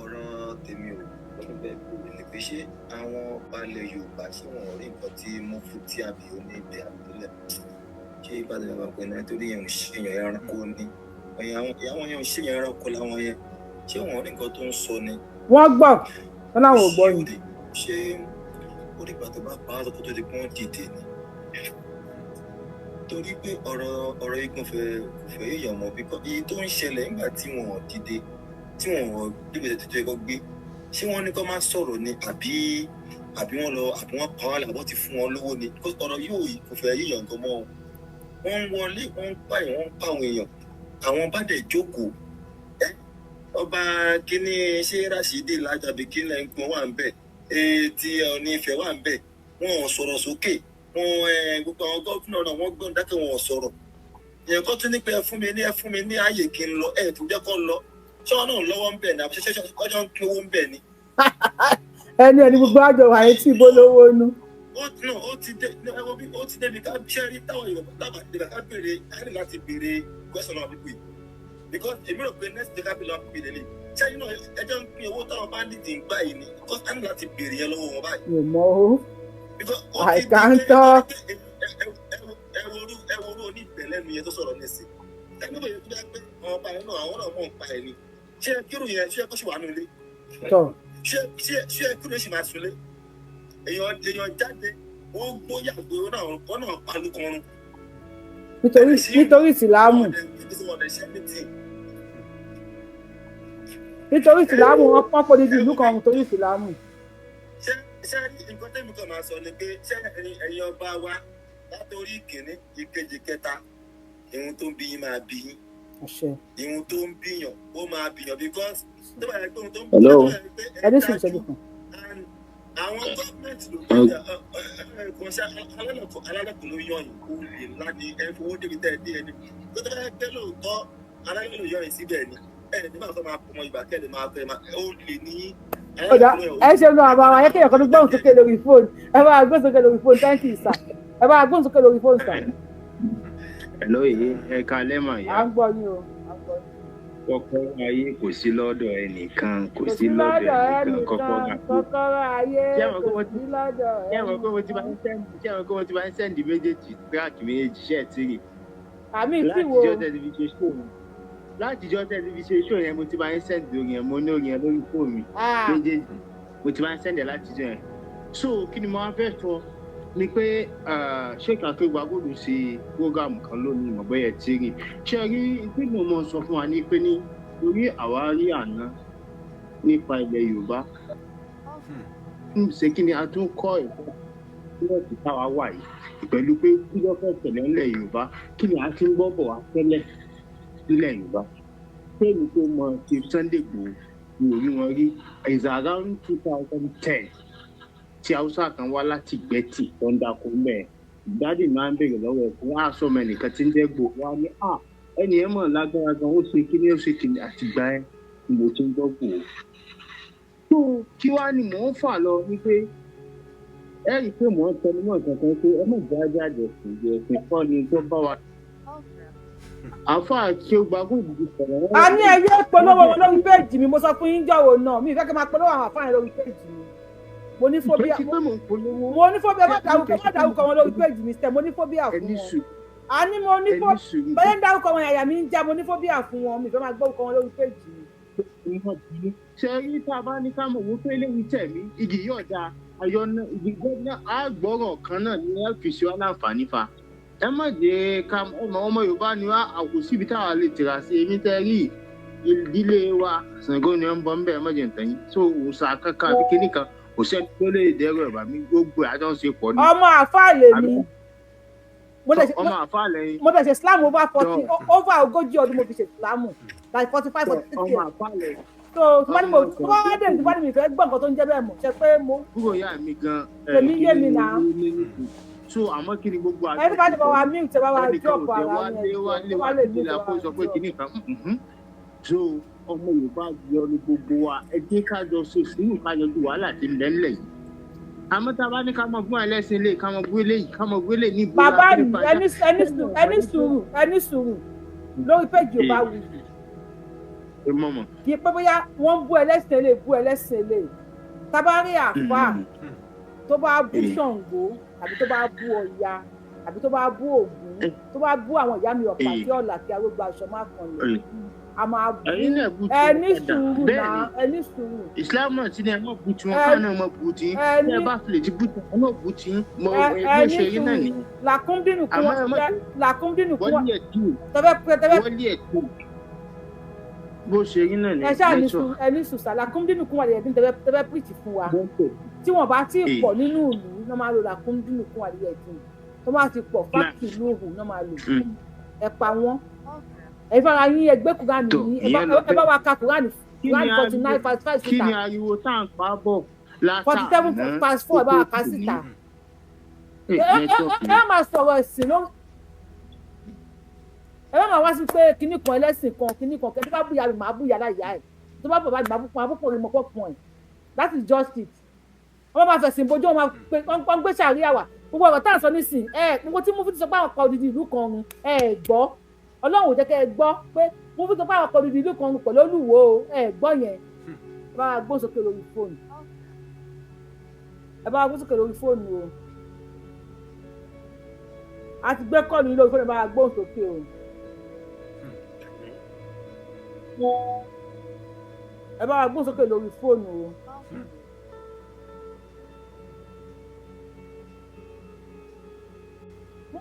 Ọ̀rọ̀ tèmi ò lọ́dún bẹ́ẹ̀ bèrè ni pé, ṣé àwọn balẹ̀ Yorùbá, ṣé wọn ò rí nǹkan tí Mufti àbí oníbẹ̀ àbílẹ̀ ṣé ìbàdàn bàbá pẹ̀lú nítorí yẹn ò ṣèyàn ẹranko ni? Àwọn yẹn ò ṣèyàn ẹranko làwọn yẹn. Ṣé wọn ò rí nǹkan tó ń sọ ni? Wọ́n gbọ́, wọn làwọn ò gbọ́ yín. Ṣé ó dìgbà tó bá pa á kó tó di pé wọ́n dìde ni? Torí pé ọ̀rọ̀ igun fẹ́ kò fẹ́ yíyàn mọ́ bí kọ́ èyí tó ń ṣẹlẹ̀ nígbà tí wọ́n ò dìde, tí wọ́n ò gbégbèsè tó yẹ kó gbé. Ṣé wọ́n ní kó má sọ̀rọ̀ ni, àbí wọ́n lọ, àbí wọ́n pa wọ́n, àbọ̀ ti fún wọn lówó ni? Ọ̀rọ̀ yóò kò fẹ́ yíyàn nǹkan mọ́. Wọ́n ń wọlé, wọ́n ń pààyàn, wọ́n ń pa àwọn èèyàn. Àwọn bá dẹ̀ jókòó. Ẹ ọba kínní, ṣé Rashidi Lájàbí kínní ẹ̀ ń gbọ́n wà ń bẹ̀, tí Ọọ̀ni Ifẹ̀ wà ń bẹ̀, wọn ò sọ̀rọ̀ sókè. Wọn gbogbo àwọn gómìnà náà, wọ́n gbọ́n dákẹ́, wọn ò sọ̀rọ̀. Ìyẹn kọ́ tún ní pé ẹ fún mi ní ààyè kí n lọ. Ẹ tún jẹ́ kó lọ. Ṣé wọn náà lọ́wọ́ ń bẹ̀ ni, àbí ṣe ọjọ́ ń pín owó ń bẹ̀ ni? Ẹni gbogbo àjọ wà ní tí ìbò lówó nu. Ó ti dé, ẹ wo bí ó ti débi ká ṣe rí táwọn Yorùbá táwọn àti ká béèrè, á ní láti béèrè question of people yìí, because èmi rò pé next day ká béèrè lọ́wọ́ people lélẹ̀. Ṣé inú ẹjọ́ ń pín owó táwọn bandit ń gbà yìí ni? Because á ní láti béèrè yẹn lọ́wọ́ wọn báyìí. Mi ò mọ̀ o. I can't talk. Ẹ wo orú oníbẹ̀lẹ́nu yẹn tó sọ̀rọ̀ nísìn. Ẹni bóyá tó dá pé àwọn ọba yẹn náà, àwọn náà mọ̀ ń pa ẹ̀ ni. Ṣé kírun yẹn, ṣé kó sì wà nílé? Ṣé kírun yẹn sì máa sunlé? Èèyàn jáde, ó gbóyà pé ó náà ó náà palu kọrun. Nítorí ìsìlámù, nítorí ìsìlámù, wọn pọ́n pọ́ dídí ìlú kan nítorí ìsìlámù. Ṣé nǹkan tẹ́mi kan máa sọ ni pé, ṣé ẹ̀yin ọba wa, látòrí ìkíní, ìkejì, kẹta, ìhun tó ń bí yín máa bí yín. Ìhun tó ń bíyàn ó máa bíyàn, because tó bá yẹ pé ohun tó ń Hello. Ẹ ní sùn ìṣẹ́jú kan. Àwọn gọ́ọ̀mẹ̀ntì ló ń kò ṣe alálẹ̀kùn ló yọ yìí. Ó lè ńlá ni ẹ fowó débi tẹ́ ẹ dé. Ẹni tó bá yẹ pé lóòótọ́ alálẹ̀kùn ló yọ yìí síbẹ̀ ni, ẹ ní máa fẹ́ máa pọ̀ mọ́ ìgbà kẹ́lẹ̀ máa fẹ́ máa ó lè ní. Ó dáa, ẹ ṣe nu àbá wa. Ayékèyàn kan tó gbóhùn sókè lórí fóònù. Ẹ bá wa gbóhùn sókè lórí fóònù. Thank you sir. Ẹ bá wa gbóhùn sókè lórí fóònù sir. Hello, yìí ẹ kalẹ́ mà yá. À ń gbọ́ yín o, à ń gbọ́ yín. Kọ́kọ́rọ́ ayé kò sí lọ́dọ̀ ẹnìkan, kò sí lọ́dọ̀ ẹnìkan. Kọ́kọ́rọ́ ayé. Kọ́kọ́rọ́ ayé Ṣé àwọn kò kó sí lọ́dọ̀ ṣé àwọn kó mo ti máa ń send, ṣé àwọn kó mo ti máa ń send méjèèjì, track méjèèjì, ṣe ẹ̀ tí rí? Àmì tí wo? Látijọ́ tẹ́ ti fi ṣe show yẹn, látijọ́ tẹ́ ti fi ṣe show yẹn, mo ti máa ń send orin yẹn. Mo ní orin yẹn lórí fóònù mi. Ah. Méjèèjì mo ti máa ń send ẹ̀ látijọ́ yẹn. So kí ni mo wá fẹ́ sọ? Ni pé Sheikh Akéwàgbọ́dù ṣe prógámù kan lónìí, ìmọ̀bẹ́yẹ tí rí ṣe rí tí mo mọ sọ fún wa ní pé ní orí àwárí àná nípa ilẹ̀ Yorùbá ṣe kí ni a tún kọ́ ẹ̀kọ́ níwọ̀n tí táwa wà yìí pẹ̀lú pé kí ló fẹ́ tẹ̀lé ńlẹ̀ Yorùbá, kí ni a ti ń gbọ́ bọ̀ wá tẹ́lẹ̀ nílẹ̀ Yorùbá. Kéèmí tó mọ ti Sunday Igboho mi ò rí wọn rí is around 2010 tí Haúsá kan wá láti Ìgbẹ́tì tó ń dáko mẹ́ẹ̀. Dádì máa ń béèrè lọ́wọ́ ẹ̀ fún àṣọmọ ẹnìkan tí ń jẹ́ Ìgbòho wá ní à ẹnì ẹ̀ mọ̀ lágbára gan, ó ṣe kíní ó ṣe kíní, àtìgbà ẹ̀ ni mo ti ń gbọ́ Ìgbòho. Tó kí wá ni mò ń fà lọ ni pé ẹ rí i pé mò ń tẹnu mọ́ nǹkan kan pé ẹ mọ̀ jáde àjẹsìn ẹ̀sìn kọ́ ni tó bá wa. Àáfàá kí ó gba góòlù sọ̀rọ̀. A ní ẹyẹ polówó wọn lórí péèjì mi, mo sọ fún yín jọ̀wọ́ náà, mi ìfẹ́ kí n máa polówó àwọn àfáà yẹn lórí péèjì mi. Mo ní fóbíà, mo ní fóbíà, má dárúkọ wọn lórí péèjì mi sẹ, mo ní fóbíà fún wọn. A ní mo ní fóbíà, bẹ́ẹ̀ ń dárúkọ wọn àyà mi ń já, mo ní fóbíà fún wọn, mi ìfẹ́ máa gbọ́ orúkọ wọn lórí péèjì mi. Ṣe rí tá a bá ní ká mọ̀ wọ́n pé eléyìí tẹ̀mí igi yóò da ayọ̀ náà igi gbọ́dọ̀ àgbọ̀rọ̀ kan náà ni wọ́n fi ṣe wá láǹfààní fa. Ẹ má jẹ́ ká ọmọ Yorùbá ni wá, àkó síbi táwa lè tìra sí. Èmi tẹ́ rí ìdílé wa Ṣàngó ni wọ́n ń bọ́ ń bẹ́ẹ̀, má jẹ́ ntẹ̀yìn tó òòṣà kankan àbí kíní kan kò sẹ́ni tó lè dẹ́rù ẹ̀bà mi, gbogbo àjọ ń ṣe pọ̀ ní. Ọmọ àfáà lèmi, ọmọ àfáà lẹ́yìn. Mo dẹ̀ ṣe Islam over 40 over 40 ọdún mo fi ṣe Islam, like 45 46 years. So tí wọ́n ní mo tí wọ́n dé tí wọ́n ní mi fẹ́ gbọ́ nǹkan tó ń jẹ́ bẹ́ẹ̀ mọ̀ ṣe pé mo. Kúrò yá mi gan. Tèmi yé mi nà. So àmọ́ kí ni gbogbo àti. Ẹni bá ti bá wa mute bá wa drop ara yẹn. Wá lé wá lé kó sọ pé kíní kan. So ọmọ Yorùbá yọ ní gbogbo wa, ẹ jẹ́ ká jọ ṣe sùúrù ká jọ ju wàhálà tí ń bẹ ńlẹ̀ yìí. Àmọ́ tá a bá ní ká mọ gún ẹlẹ́sìn lé, ká mọ gún eléyìí, ká mọ gún eléyìí ní ìbúra. Bàbá mi ẹni sùúrù ẹni sùúrù lórí péjì Yorùbá Wuyì. Kì í pé bóyá wọ́n ń bú ẹlẹ́sìn lé bú ẹlẹ́sìn lé. Tábárí àfáà tó bá bú Ṣàngó àbí tó bá bú Ọya àbí tó bá bú Ògún tó bá bú àwọn ìyá mi ọ̀pá tí ọ̀là kí arógbó aṣọ má kan lọ a máa bú ẹni sùúrù náà ẹni sùúrù. Islam náà ti ní ẹ má bú tiwọn káwọn náà má bú tí ẹ bá fi lè ti bú tiwọn náà bú tí mọ ẹgbẹ́ ṣe yín náà nìyẹn. Làkúndínù kú wọn làkúndínù kú wọn tẹ́fẹ́ bó ṣe rí náà ní ẹ ṣáà ẹni sùn sá làkúndínù kú wọn lè dín tẹ́fẹ́ pìrìtì fún wa tí wọn bá ti pọ̀ nínú ìlú náà máa lo làkúndínù kú wọn lè dín tó máa ti pọ̀ fáàkì lóhùn náà máa lò ẹ pa wọn ẹ fara yín ẹgbẹ́ kúránì yín ẹ bá wa ka kúránì kúránì 49 verse 5 síta. Kí ni ariwo tá à ń pa bọ̀ látà 47 verse 4 ẹ bá wa ka síta. Ẹ má sọ̀rọ̀ ẹ̀sìn ló ẹ má wá sí pé kinní kan ẹlẹ́sìn kan kinní kan tó bá búya mi màá búya láyà ẹ̀ tó bá bàbá mi màá bú pọ̀ mọ́ pọ̀ ẹ̀. That is just it. Wọ́n máa fẹ̀sìn bójú wọn gbé sàríà wà gbogbo ọ̀rọ̀ tá à ń sọ nísìn ẹ gbogbo tí Mufti sọ pé àwọn pa odidi ìlú kan run ẹ gbọ́. Ọlọ́run ò jẹ́ kẹ́ ẹ gbọ́ pé Mufti sọ pé àwọn pa odidi ìlú kan run pẹ̀lú Olúwo ẹ gbọ́ yẹn. Ẹ bá wa gbóhùn sókè lórí fóònù, ẹ bá wa gbóhùn sókè lórí fóònù o, a ti gbé kọ́ọ̀lù yìí lórí fóònù, ẹ bá wa gbóhùn sókè o. Ẹ bá wa gbóhùn sókè lórí fóònù o.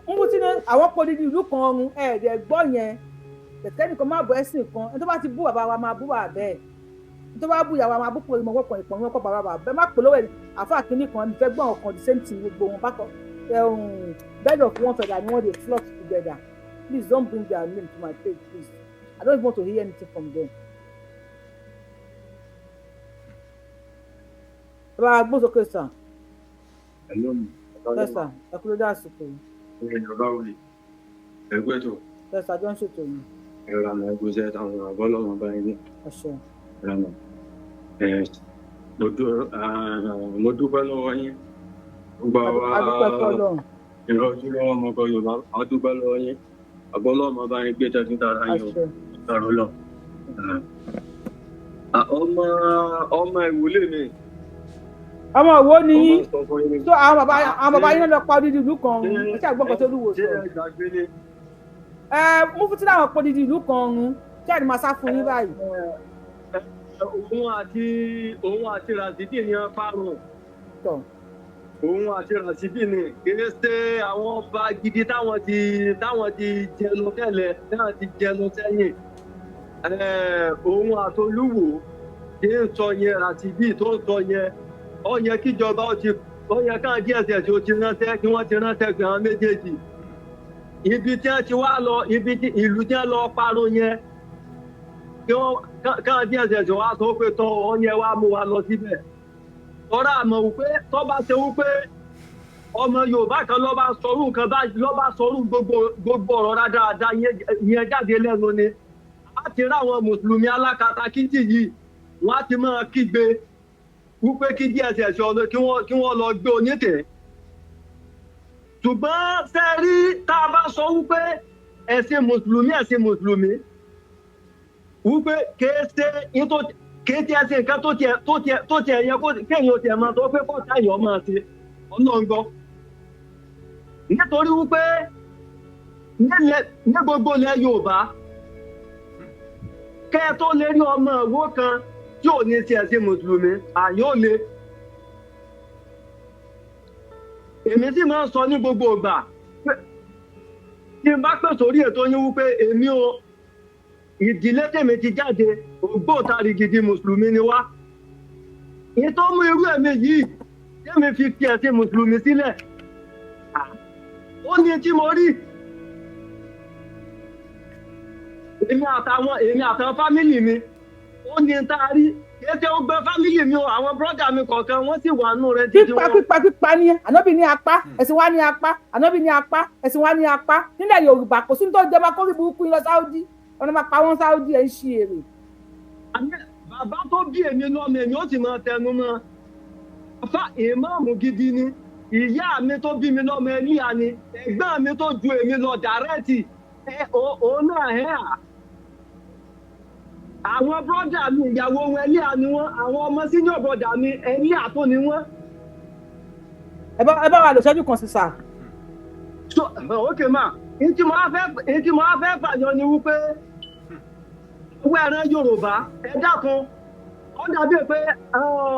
Mufti ní àwọn polisi ìlú kan ọrùn ẹ̀ẹ́dẹ̀ gbọ́ yẹn kẹ̀kẹ́ nìkan má bọ̀ ẹ̀sìn kan ẹni tó bá ti bú bàbá wa máa bú bàbá bẹ́ẹ̀ ẹni tó bá bú ìyá wa máa bú pọ̀ ìmọ̀ wọ́pọ̀ ìpọ̀ ìmọ̀ bàbá bàbá bẹ́ẹ̀ má polówó ẹ̀ àfa kìíní kan ẹni fẹ́ gbọ́n ọ̀kan the same thing gbogbo wọn bákan bed of one feather ni wọ́n dey flock together. Please don't bring their name to my page, please. I don't even want to hear anything from them. Ẹ bá gbó sókè sàn. Ẹ sàn ẹ kúrò dá àsìkò yìí. Yorùbá wuli ẹgbẹ́ tó. Ẹ̀sà jọ ń ṣètò yìí. Ìrànà ẹgbẹ́sẹ̀ táwọn àbọ́lọ́mọ bá yín ní. Ìrànà mo dúpẹ́ lọ́wọ́ yín. Gbogbo àwa ìrọ̀jú lọ́wọ́ ọmọkọ Yorùbá a dúpẹ́ lọ́wọ́ yín. Àbọ́lọ́mọ bá yín gbé tẹ́tí dára yín o. Ọ̀rọ̀ lọ. Ọmọ ìwúlé mi. Ọmọ wo ni yín so àwọn bàbá yín lọ pa odidi ìlú kan run ẹ ṣe àgbọ̀n kan tó lúwo sọ ẹ Mufti láwọn pa odidi ìlú kan run ṣé àdìmọ̀ máa sá fún yín báyìí. Òun àti Rasidi ni wọ́n parun. Òun àti Rashidi ni kìí ṣe àwọn ọba gidi táwọn ti jẹnu tẹ́lẹ̀, táwọn ti jẹnu sẹ́yìn. Òun àtolúwo tí ń sọ yẹn, Rashidi tó ń sọ yẹn, ó yẹ kíjọba ó ti, ó yẹ káwọn DSS ó ti ránṣẹ́, kí wọ́n ti ránṣẹ́ pé àwọn méjèèjì ibi tí wọ́n ti wá lọ, ibi tí ìlú tí wọ́n lọ parun yẹn, kí wọ́n káwọn DSS wá sọ pé tọ́ ọ yẹn wá mú wa lọ síbẹ̀. Tọ́ra àmọ̀ wípé tọ́ bá ṣe wípé ọmọ Yorùbá kan ló bá sọrú nǹkan bá, ló bá sọrú gbogbo ọ̀rọ̀ rádaràda yẹn jáde lẹ́nu ni, a ti rí àwọn mùsùlùmí alákatakítì yìí, wọ́n á ti máa kígbe wípé kí DSS ọ̀nà kí wọ́n lọ gbé onítẹ̀. Ṣùgbọ́n ṣe rí, tá a bá sọ wípé ẹ̀sìn mùsùlùmí, ẹ̀sìn mùsùlùmí, wípé kéésì kéésì ẹ̀sìn nǹkan tó tiẹ̀ yẹ kó kéèyàn tiẹ̀ máa sọ pé kọ́ta èèyàn máa ṣe, Ọlọ́run gbọ́. Nítorí wípé nílẹ̀ ní gbogbo ilẹ̀ Yorùbá, kẹ́ ẹ tó lè rí ọmọ ìwó kan tí ò ní ṣe ẹ̀sìn mùsùlùmí, àyè ò le. Èmi sì máa ń sọ ní gbogbo ìgbà pé tí n bá pè sórí ètò yín wípé èmi o, ìdílé tèmi ti jáde, ògbóǹtarìgìdì mùsùlùmí ni wá. Ìyẹn tó mú irú ẹ̀mí yìí tèmi fi fi ẹ̀sìn mùsùlùmí sílẹ̀, ó ní tí mo rí, èmi àtàwọn family mi, ó ní tá a rí. Kìí ṣe ó gbẹ family mi o, àwọn brother mi kọ̀ọ̀kan wọ́n sì wà nù rẹ̀ títí Pípa wọn. pípa pípa ní ànábì ní apá, ẹ̀sìn wa ní apá, ànábì ní apá, ẹ̀sìn wa ní apá. Nílẹ̀ Yorùbá, kò sí ní tó jọba kórì burúkú yín lọ Sáúdí, ọ̀nà máa pa wọ́n Sáúdí, ẹ̀ ń ṣe èrè. Àní bàbá tó bí èmi lọ́mọ, èmi ó sì máa tẹnu mọ́ fa, ìmáàmù gidi ni. Ìyá mi tó bí mi lọ́mọ, ẹlíà ni. Ẹ̀gbọ́n mi tó ju èmi lọ direct, ẹ òun náà ẹ̀ à. Àwọn brother mi, ìyàwó wọn ẹlíà ni wọ́n. Àwọn ọmọ senior brother mi, ẹlíà tó ni wọ́n. Ẹ bá wa lò ṣẹ́jú kan sí sà. So ok ma, èyí tí mo wá fẹ́ fàyọ ni wípé owó ẹran Yorùbá, ẹ dákun, ó dàbí pé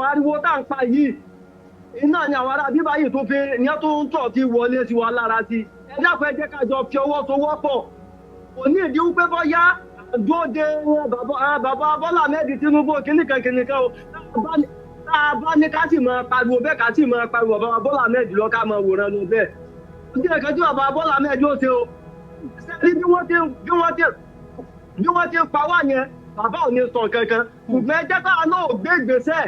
ariwo tá à ń pa yìí iná ni àwọn ará bíbá yìí tó fi ní tó ń tọ̀ ti wọlé sí wa lára sí. Ẹ dákun, ẹ jẹ́ ká jọ fi ọwọ́ sowọ́pọ̀. Kò ní ìdí wípé bọ́yá dúró de bàbá Bọ́lá Ahmed Tinubu kìnnìkan kìnnìkan o. Tá a bá ní ká sì máa pariwo bẹ́ẹ̀, ká sì máa pariwo bàbá Bọ́lá Ahmed lọ, ká máa wòran lọ bẹ́ẹ̀, ó jẹ́ nǹkan tí bàbá Bọ́lá Ahmed ó ṣe o. Sẹ́ni bí wọ́n ti pa wá yẹn, bàbá ò ní sọ kankan. Ṣùgbọ́n ẹ jẹ́ káwa náà gbé ìgbésẹ̀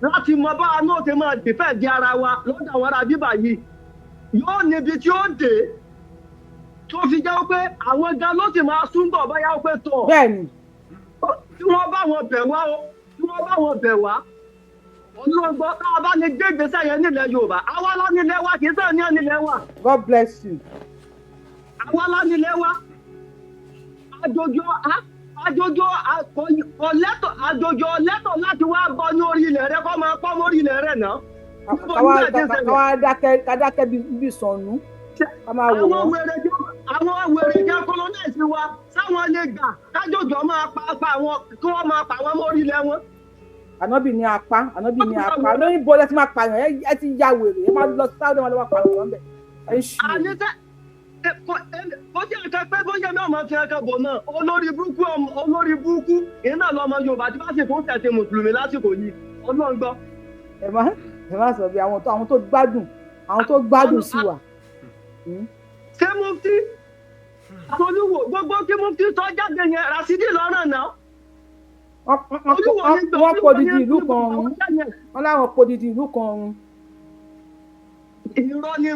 láti mọ báwa náà ti máa dìfẹ́ di ara wa lọ́dọ̀ àwọn ará bíbà yìí. Yóò níbi tí ó dé tó fi jẹ́ pé àwọn gan ló sì máa súnbọ̀ báyà pé tọ̀. Bẹ́ẹ̀ni. Tí wọ́n bá wọn bẹ̀ wá o, tí wọ́n bá wọn bẹ̀ wá, ọlọ́gbọ́n, tá a bá lè gbé ìgbésẹ̀ yẹn nílẹ̀ Yorùbá, àwa lá nílẹ̀ wa, kì í sàn ní nílẹ̀ wa. God bless you. Àwa lá nílẹ̀ wa. Àjòjò ọ̀lẹ́tọ̀, àjòjò ọ̀lẹ́tọ̀ láti wá bọ́ ní orí ilẹ̀ rẹ, kọ́ máa pọ́ mórí ilẹ̀ rẹ náà. Káwá dákẹ́, ká dákẹ́ bí sọnù, ká máa wò Àwọn wọ́n. Àwọn wèrè jẹ́ colonize wa, sáwọn lè gbà kájòjò máa pa àwọn, kí wọ́n máa pa àwọn mórí ilẹ̀ wọn. Ànábì ní apá, ànábì ní apá lóyún bó lẹ ti máa pààyàn. Ẹ ti ya wèrè, ẹ máa lọ sí Sáúdì, máa lọ máa pààyàn wọn bẹ, ẹ ń ṣí. Àní sẹ́ kó tí ẹ̀ka pé bóyá mi ò máa fi ẹ̀ka bò náà, olórí burúkú, olórí burúkú iná lọmọ Yorùbá tí bá sì tún tẹ̀sí mùsùlùmí lásìkò yìí, Ọlọ́run gbọ́. Ẹ má sọ bí àwọn tó gbádùn, àwọn tó gbádùn sí wa. Ṣé mufti àtolúwo gbogbo kí mufti sọ jáde yẹn, Rasidi lọ́rọ̀ náà. Wọ́n podidi ìlú kan ọ̀run, wọ́n láwọn podidi ìlú kan ọ̀run. Irọ́ ní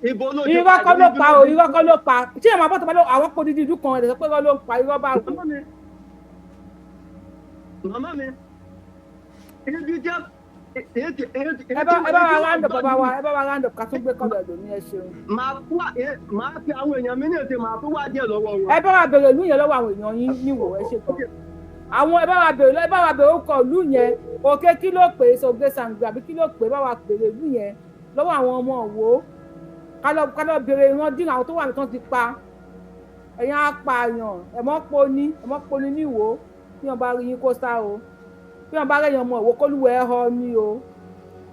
ìbò ló ti Irọ́ kọ́ ló pa o, irọ́ kọ́ ló pa. Tí èèyàn máa bọ́ tó bá lọ àwọn podidi ìlú kan, ẹ̀ sọ pé irọ́ ló ń pa, irọ́ bá wò. Màmá mi, ibi jẹ́. Ẹ bá wa round up, bàbá wa, ẹ bá wa round up, ká tún gbé kọ́lọ̀ ẹ̀dùn ní, ẹ ṣeun. Máa fi àwọn èèyàn mi ní ètè, máa tún wá díẹ̀ lọ́wọ́ wọn. Ẹ bá wa bèrè ìlú yẹn lọ́wọ́ àwọn èèyàn yín níwò, ẹ ṣe gan. Àwọn ẹ bá wa bèrè, ẹ bá wa bèrè orúkọ ìlú yẹn. Òkè kí ló pè é, sọgbé sàǹgbẹ àbí kí ló pè é? Bá wa bèrè ìlú yẹn lọ́wọ́ àwọn ọmọ òwò, ká lọ bèrè ìran dín àwọn tó wà nìkan ti pa. Ẹ̀yin apààyàn, ẹ̀mọ́ poni níwò. Bí wọ́n bá rí yín, kó sá o. Bí wọ́n bá rẹ̀yìn ọmọ òwò, kólúwẹ̀ ẹ̀ họ ní o.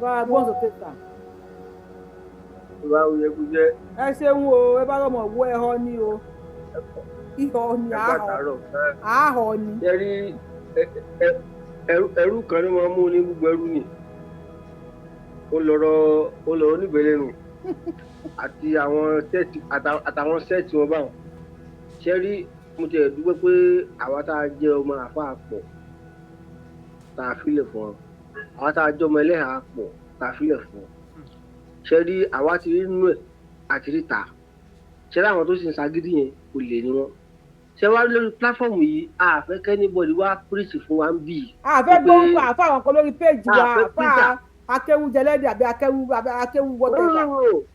Bá wa gbọ́n sókè sà. Báwo yẹ kú jẹ́? Ẹ ṣeun o, ẹ bá rọmọ wo ẹhọ ni o, ihò ni. Ẹ Àhọ pàtàrọ̀. àhọ ni. Ṣé rí ẹrú kan ló máa ń mú ní gbogbo ẹrú ni. Ó lọ̀rọ̀ onígbèlè nù àti àwọn set àtàwọn set wọn báwọn. Ṣé rí, mo ti ẹ̀ dúpẹ́ pé àwa tá a jẹ́ ọmọ àfa pọ̀ tá a filẹ̀ fún wọn. Àwa tá a jẹ́ ọmọ ẹlẹ́hàá pọ̀ tá a filẹ̀ fún wọn. Ṣé rí, àwa ti rí nínú ẹ̀ àti ríta. Ṣé rí, àwọn tó sì ń ṣagídí yẹn, kò lè ní wọn. Ṣé wá rí, lórí platform yìí, a fẹ́ kí anybody wá preach fún wa ń bì í. Àfẹ́ gbórúkọ àfa àwọn kan lórí péjì wa. Àfẹ́ àfa Peter. Akéwú jẹlẹ́dẹ̀ àbí akéwú wọ́tẹ̀fà,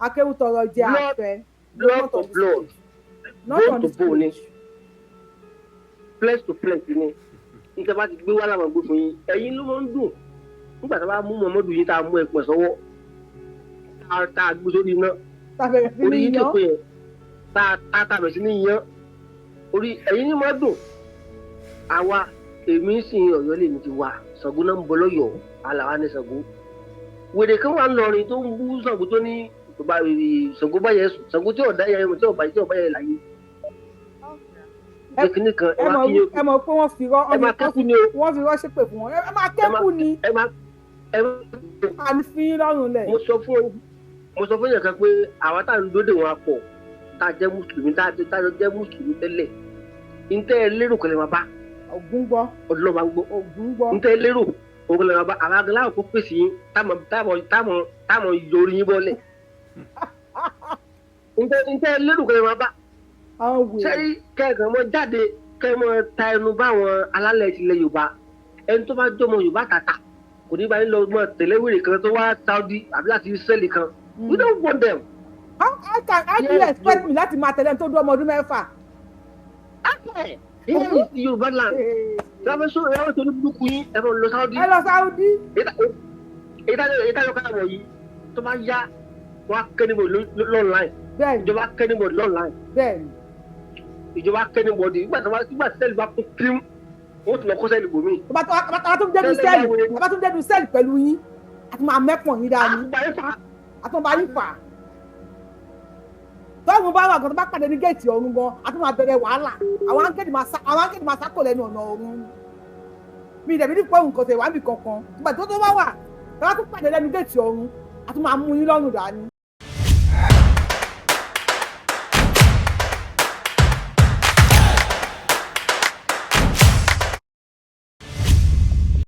akéwú tọrọ jẹ. Àfẹ́. Blood to blood, Not bone on to this. bone ni, flesh to flesh ni. Níta bá ti gbé wá làwọn gbé fún yín, ẹ̀yin ló máa ń dùn nígbà tá a bá mú Muhammadu yín, tá a mú ẹ̀pẹ̀ sọ́wọ́, tá a gbé sórí iná. Tá a bẹ̀rẹ̀ sí Orí ní yín yan. tó pé yẹn, tá a bẹ̀rẹ̀ sí ní yan orí ẹ̀yin ní máa dùn. Àwa, èmi sì ń Ọ̀yọ́ lèmi ti wà. Ṣàngó náà ń bọ lọ́yọ̀ọ́, àlàwà ní Ṣàngó. Wèrè kan wà ńlọrin tó ń bú Ṣàngó, tó ní Ṣàngó bá yẹ sùn, Ṣàngó tí ọ̀dá yẹ, tí ọ̀bá tí ọ̀bá yẹ láyé kíní kan. Ẹ mọ̀ ẹ mọ̀ pé wọ́n fi rọ́ Ẹ máa kẹ́kù ni o. Wọ́n fi rọ́ ṣépè fún wọn, ẹ máa kẹ́kù ni. Ẹ máa ẹ Àní fi yín lọ́rùn lẹ̀. Mo sọ fún yàn kan pé àwa tá à ń dóde wọn pọ̀, tá a jẹ́ mùsùlùmí, tá a jẹ́ mùsùlùmí tẹ́lẹ̀, ntẹ́ ẹ lérò kẹlẹ́ máa bá. Ògún gbọ́. Ọlọ́run máa ń gbọ́. Ògún gbọ́. Ntẹ́ ẹ lérò ògùn lè máa bá. Àwọn agbẹ́láwọ̀ kó pèsè yín, táwọn yorí yín bọ́lẹ̀. Ntẹ́ ẹ lérò kẹlẹ́ máa bá. Àwọn wèrè. Sẹ́yìn kẹ́ẹ̀kan mọ́ jáde, kẹ́ẹ̀ mọ́ ta ẹnu bá àwọn alálẹ̀ tilẹ̀ Yorùbá. Ẹni tó bá jọmọ Yorùbá tàtà kò ní bá yín lọ mọ́ tẹ̀lé wèrè kan tó wá Saudi àbí láti Israeli kan. We don't want them. How do you expect me láti máa tẹ̀lé ẹni tó dún ọmọ ọdún 6? Here is the Yorùbá land. Ìyá sọ ìyá tó ní burúkú yín, ẹ máa lọ Saudi. Ẹ lọ Saudi. Èyí táyọ̀ káyọ̀ wọ̀nyí, tó bá yá, wọ́n á kẹ́ níbo l'online. Ìjọba kẹ́ níbo l'online. Ìjọba kẹ́ níbo di nígbà tí cell bá kún pím, wọ́n tún lọ kó cell bòmí. Bàbá tó ń débi cell, bàbá tó ń débi cell pẹ̀lú yín, a tún máa mẹ́pọ̀n yín dání. A tún bá yín fà. Tọ́run bá wà gan, tó bá pàdé ní géètì ọ̀run gan, a tún máa bẹ̀rẹ̀ wàhálà. Àwọn áńgẹ́lì máa sákò lẹ́nu ọ̀nà ọ̀run. Mi ìdẹ̀bí ní pọ́ùn kan tẹ̀ wá mi kankan. Ìgbà tó bá wà, tó bá tún pàdé lẹ́nu géètì ọ̀run, a tún máa mú yín lọ́rùn dání.